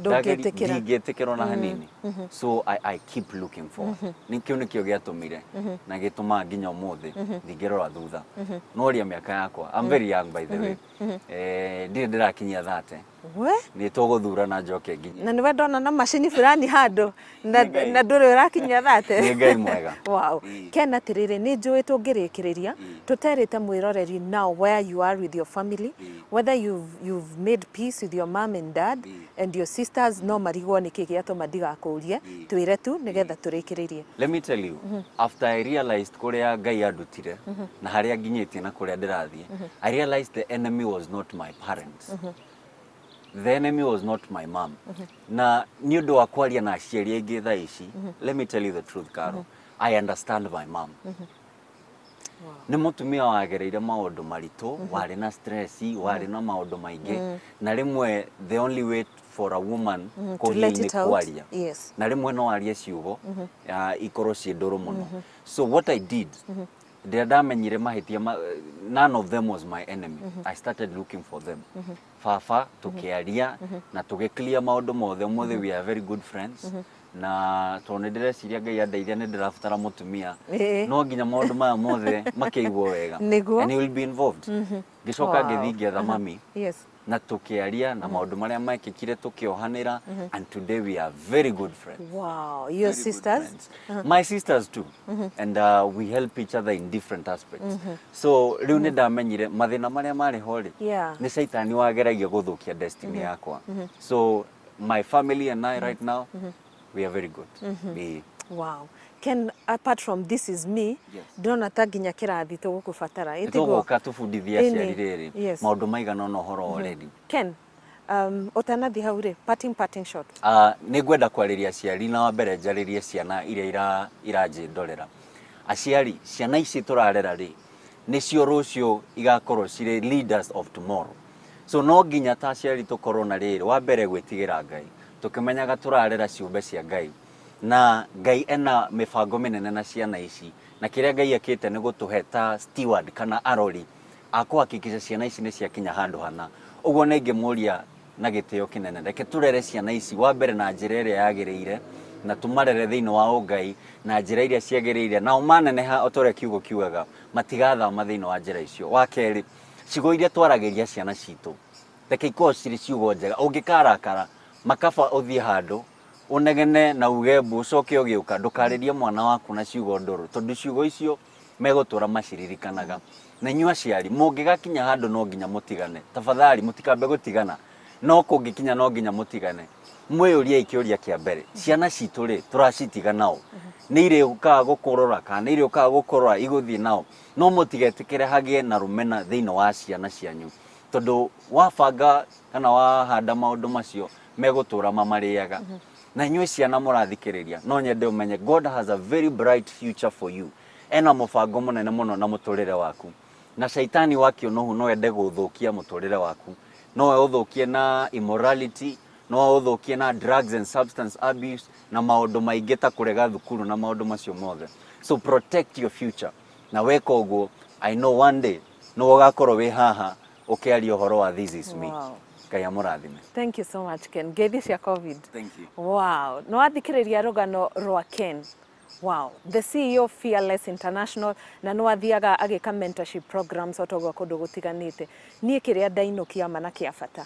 Ndũngĩtĩkĩra. Ndingĩtĩkĩra ona hanini. So I keep looking forward. Nĩkĩo gĩatũmire na gĩtũmaga nginya ũmũthĩ ndingĩrora thutha. No ria mĩaka yakwa, I'm very young, by the way. Ndirĩ ndĩrakinyia 30. We. Nĩ tũgũthurana njoke nginye. Na nĩwe ndona na macini fulani handũ na Nĩ Ngai. na ndũrĩ ũrakinyia 30. Nĩ Ngai mwega. Wow. Ken, atĩrĩrĩ, nĩ njũĩ tũngĩrĩkĩrĩria tũterĩte mwĩroreri now where you are with your family, whether you've made peace with your mom and dad and your sisters, no marigwo nĩkĩ gĩatũma ndigakũrie. Twĩre tu nĩgetha tũrĩkĩrĩrie. Let me tell you, after I realized kũrĩa Ngai andutire na harĩa nginyĩtie na kũrĩa ndĩrathiĩ, I realized the enemy was not my parents. The enemy was not my mom. Na nĩ ũndũ wa kwaria na aciari aingĩ thaa ici, let me tell you the truth, Caro, I understand my mom. Nĩ mũtumia wagereire maũndũ maritũ, warĩ na stress, warĩ na maũndũ maingĩ, na rĩmwe the only way for a woman To let kũ heal it nĩ out. kwaria. Na rĩmwe no arie ciugo ikorwo ciĩ ndũrũ mũno. So what I did, rĩrĩa ndamenyire mahĩtia none of them was my enemy, I started looking for them. Baba tũkĩaria na tũgĩ clear maũndũ mothe. Ũmũthĩ we are very good friends, na tondũ nĩ ndĩreciria Ngai andeithia nĩ ndĩrabatara mũtumia, no nginya maũndũ maya mothe makĩigwo wega. And he will be involved. Ngĩcoka ngĩthiĩ ngĩetha mami na tũkĩaria na maũndũ marĩa mekĩkire, tũkĩohanĩra, and today we are very good friends. Wow. Your Very good sisters? Friends. My sisters too. And we help each other in different aspects. So rĩu nĩ ndamenyire mathĩna marĩa marĩ ho rĩ, nĩ caitani wageragia gũthũkia destiny yakwa. So my family and I right now, we are very good. Ĩĩ. Wow. Ken, apart from This Is Me, ndĩrona ta nginya kĩrathi tũgũkũbatara. Nĩ Ĩ tiguo? tũgũka tũbundithie Ĩni. aciari rĩrĩ maũndũ maigana ũna ũhoro wa already. Ken, ũtanathiĩ hau rĩ, parting shot. Nĩ ngwenda kwarĩria aciari, na wa mbere njarĩrie ciana iria iranjĩndorera. Aciari, ciana ici tũrarera rĩ, nĩcio rũciũ igakorwo cirĩ leaders of tomorrow. So no nginya ta aciari tũkorwo na rĩrĩ, wa mbere gwĩtigĩra Ngai, tũkĩmenyaga tũrarera ciũmbe cia Ngai, na Ngai ena mĩbango mĩnene na ciana ici, na kĩrĩa Ngai ekĩte nĩ gũtũhe ta steward kana arori a kũhakikisha ciana ici nĩ ciakinya handũ hana. Ũguo nĩ ingĩmũria na gĩtĩo kĩnene, reke tũrere ciana ici wa mbere na njĩra ĩrĩa yagĩrĩire, na tũmarere thĩinĩ wa ũngai na njĩra iria ciagĩrĩire, nao maneneha o ta ũrĩa kiugo kiugaga matigathama thĩinĩ wa njĩra icio. Wa kerĩ, ciugo iria twaragĩria ciana citũ reke ikorwo cirĩ ciugo njega. Ũngĩkarakara makaba ũthiĩ handũ ũnegene na uge mbu, ũcoke ũgĩũka, ndũkarĩrie mwana waku na ciugo ndũrũ, tondũ ciugo icio megũtũra maciririkanaga. Na inyuĩ aciari mũngĩgakinya handũ no nginya mũtigane, tafadhali mũtikambe gũtigana, no kũngĩkinya no nginya mũtigane, mwĩyũriei kĩũria kĩa mbere, ciana citũ rĩ tũracitiga nao nĩ irĩũkaga gũkũrora kana nĩ irĩũkaga gũkũrora igũthiĩ nao? No mũtigetĩkĩre hagĩe na rũmena thĩinĩ wa ciana cianyu, tondũ wabanga kana wahanda maũndũ macio megũtũra mamarĩaga. Na inyuĩ ciana mũrathikĩrĩria, no nyende ũmenye God has a very bright future for you. Ena mũbango mũnene mũno na mũtũrĩre waku, na caitani wa kĩũnũhu no ende gũthũkia mũtũrĩre waku, no ũthũkie na immorality, no ũthũkie na drugs and substance abuse na maũndũ maingĩ ta kũrega thukuru na maũndũ macio mothe. So protect your future, na weka ũguo, I know one day no ũgakorwo wĩ haha ũkĩaria ũhoro wa "This is me." Wow. Ngai amũrathime. Thank you so much, Ken. Ngeithi cia COVID. Thank you. Wow. Nĩ wathikĩrĩria rũgano rwa Ken. Wow. The CEO Fearless International, na nĩ wathiaga agĩka mentorship programs o toguo kũndũ gũtiganĩte. Niĩ kĩrĩa ndainũkia ma na kĩa bata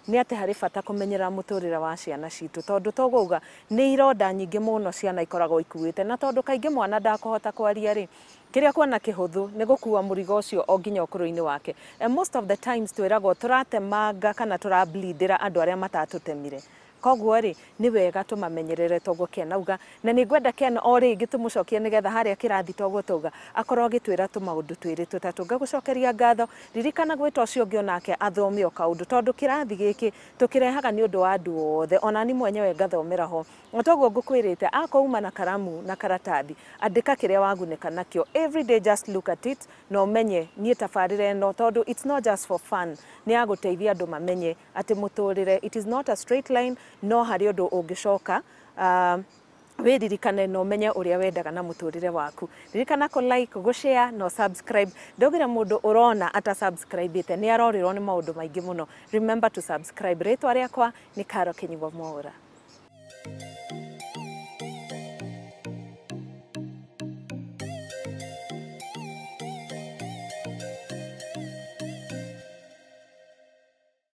nĩ atĩ harĩ bata kũmenyerera mũtũrĩre wa ciana citũ, tondũ togũuga nĩ ironda nyingĩ mũno ciana ikoragwo ikuĩte, na tondũ kaingĩ mwana ndakũhota kwaria rĩ, kĩrĩa kuona kĩhũthũ nĩ gũkua mũrigo ũcio o nginya ũkũrũ-inĩ wake. And most of the times twĩragwo tũratemanga kana tũrableedĩra andũ arĩa matatũtemire. Koguo rĩ, nĩ wega tũmamenyerere toguo Ken auga, na nĩ ngwenda Ken o rĩngĩ tũmũcokie nĩgetha harĩa kĩrathi toguo tauga akorwo agĩtwĩra tũmaũndũ twĩrĩ tũtatũ. Ngagũcokeria ngatho. Ririkana gwĩta ũcio ũngĩ onake athome o kaũndũ, tondũ kĩrathi gĩkĩ tũkĩrehaga nĩ ũndũ wa andũ othe, ona ni mwenyewe ngathomera ho. O toguo ngũkwĩrĩte, akouma na karamu na karatathi, andĩka kĩrĩa wagunĩka nakĩo. Every day just look at it na ũmenye niĩ tabarĩra ĩno, tondũ it's not just for fun, nĩ ya gũteithia andũ mamenye atĩ mũtũrĩre, it is not a straight line, no harĩ ũndũ ũngĩcoka wĩririkane na ũmenye ũrĩa wendaga na mũtũrĩre waku. Ririkana kũ like, gũ share na subscribe. Ndaugire mũndũ ũrona ata subscribe ĩte nĩ arorĩrwo nĩ maũndũ maingĩ mũno. Remember to subscribe. Rĩtwa rĩakwa nĩ Caro Kĩnyugo Mwaũra.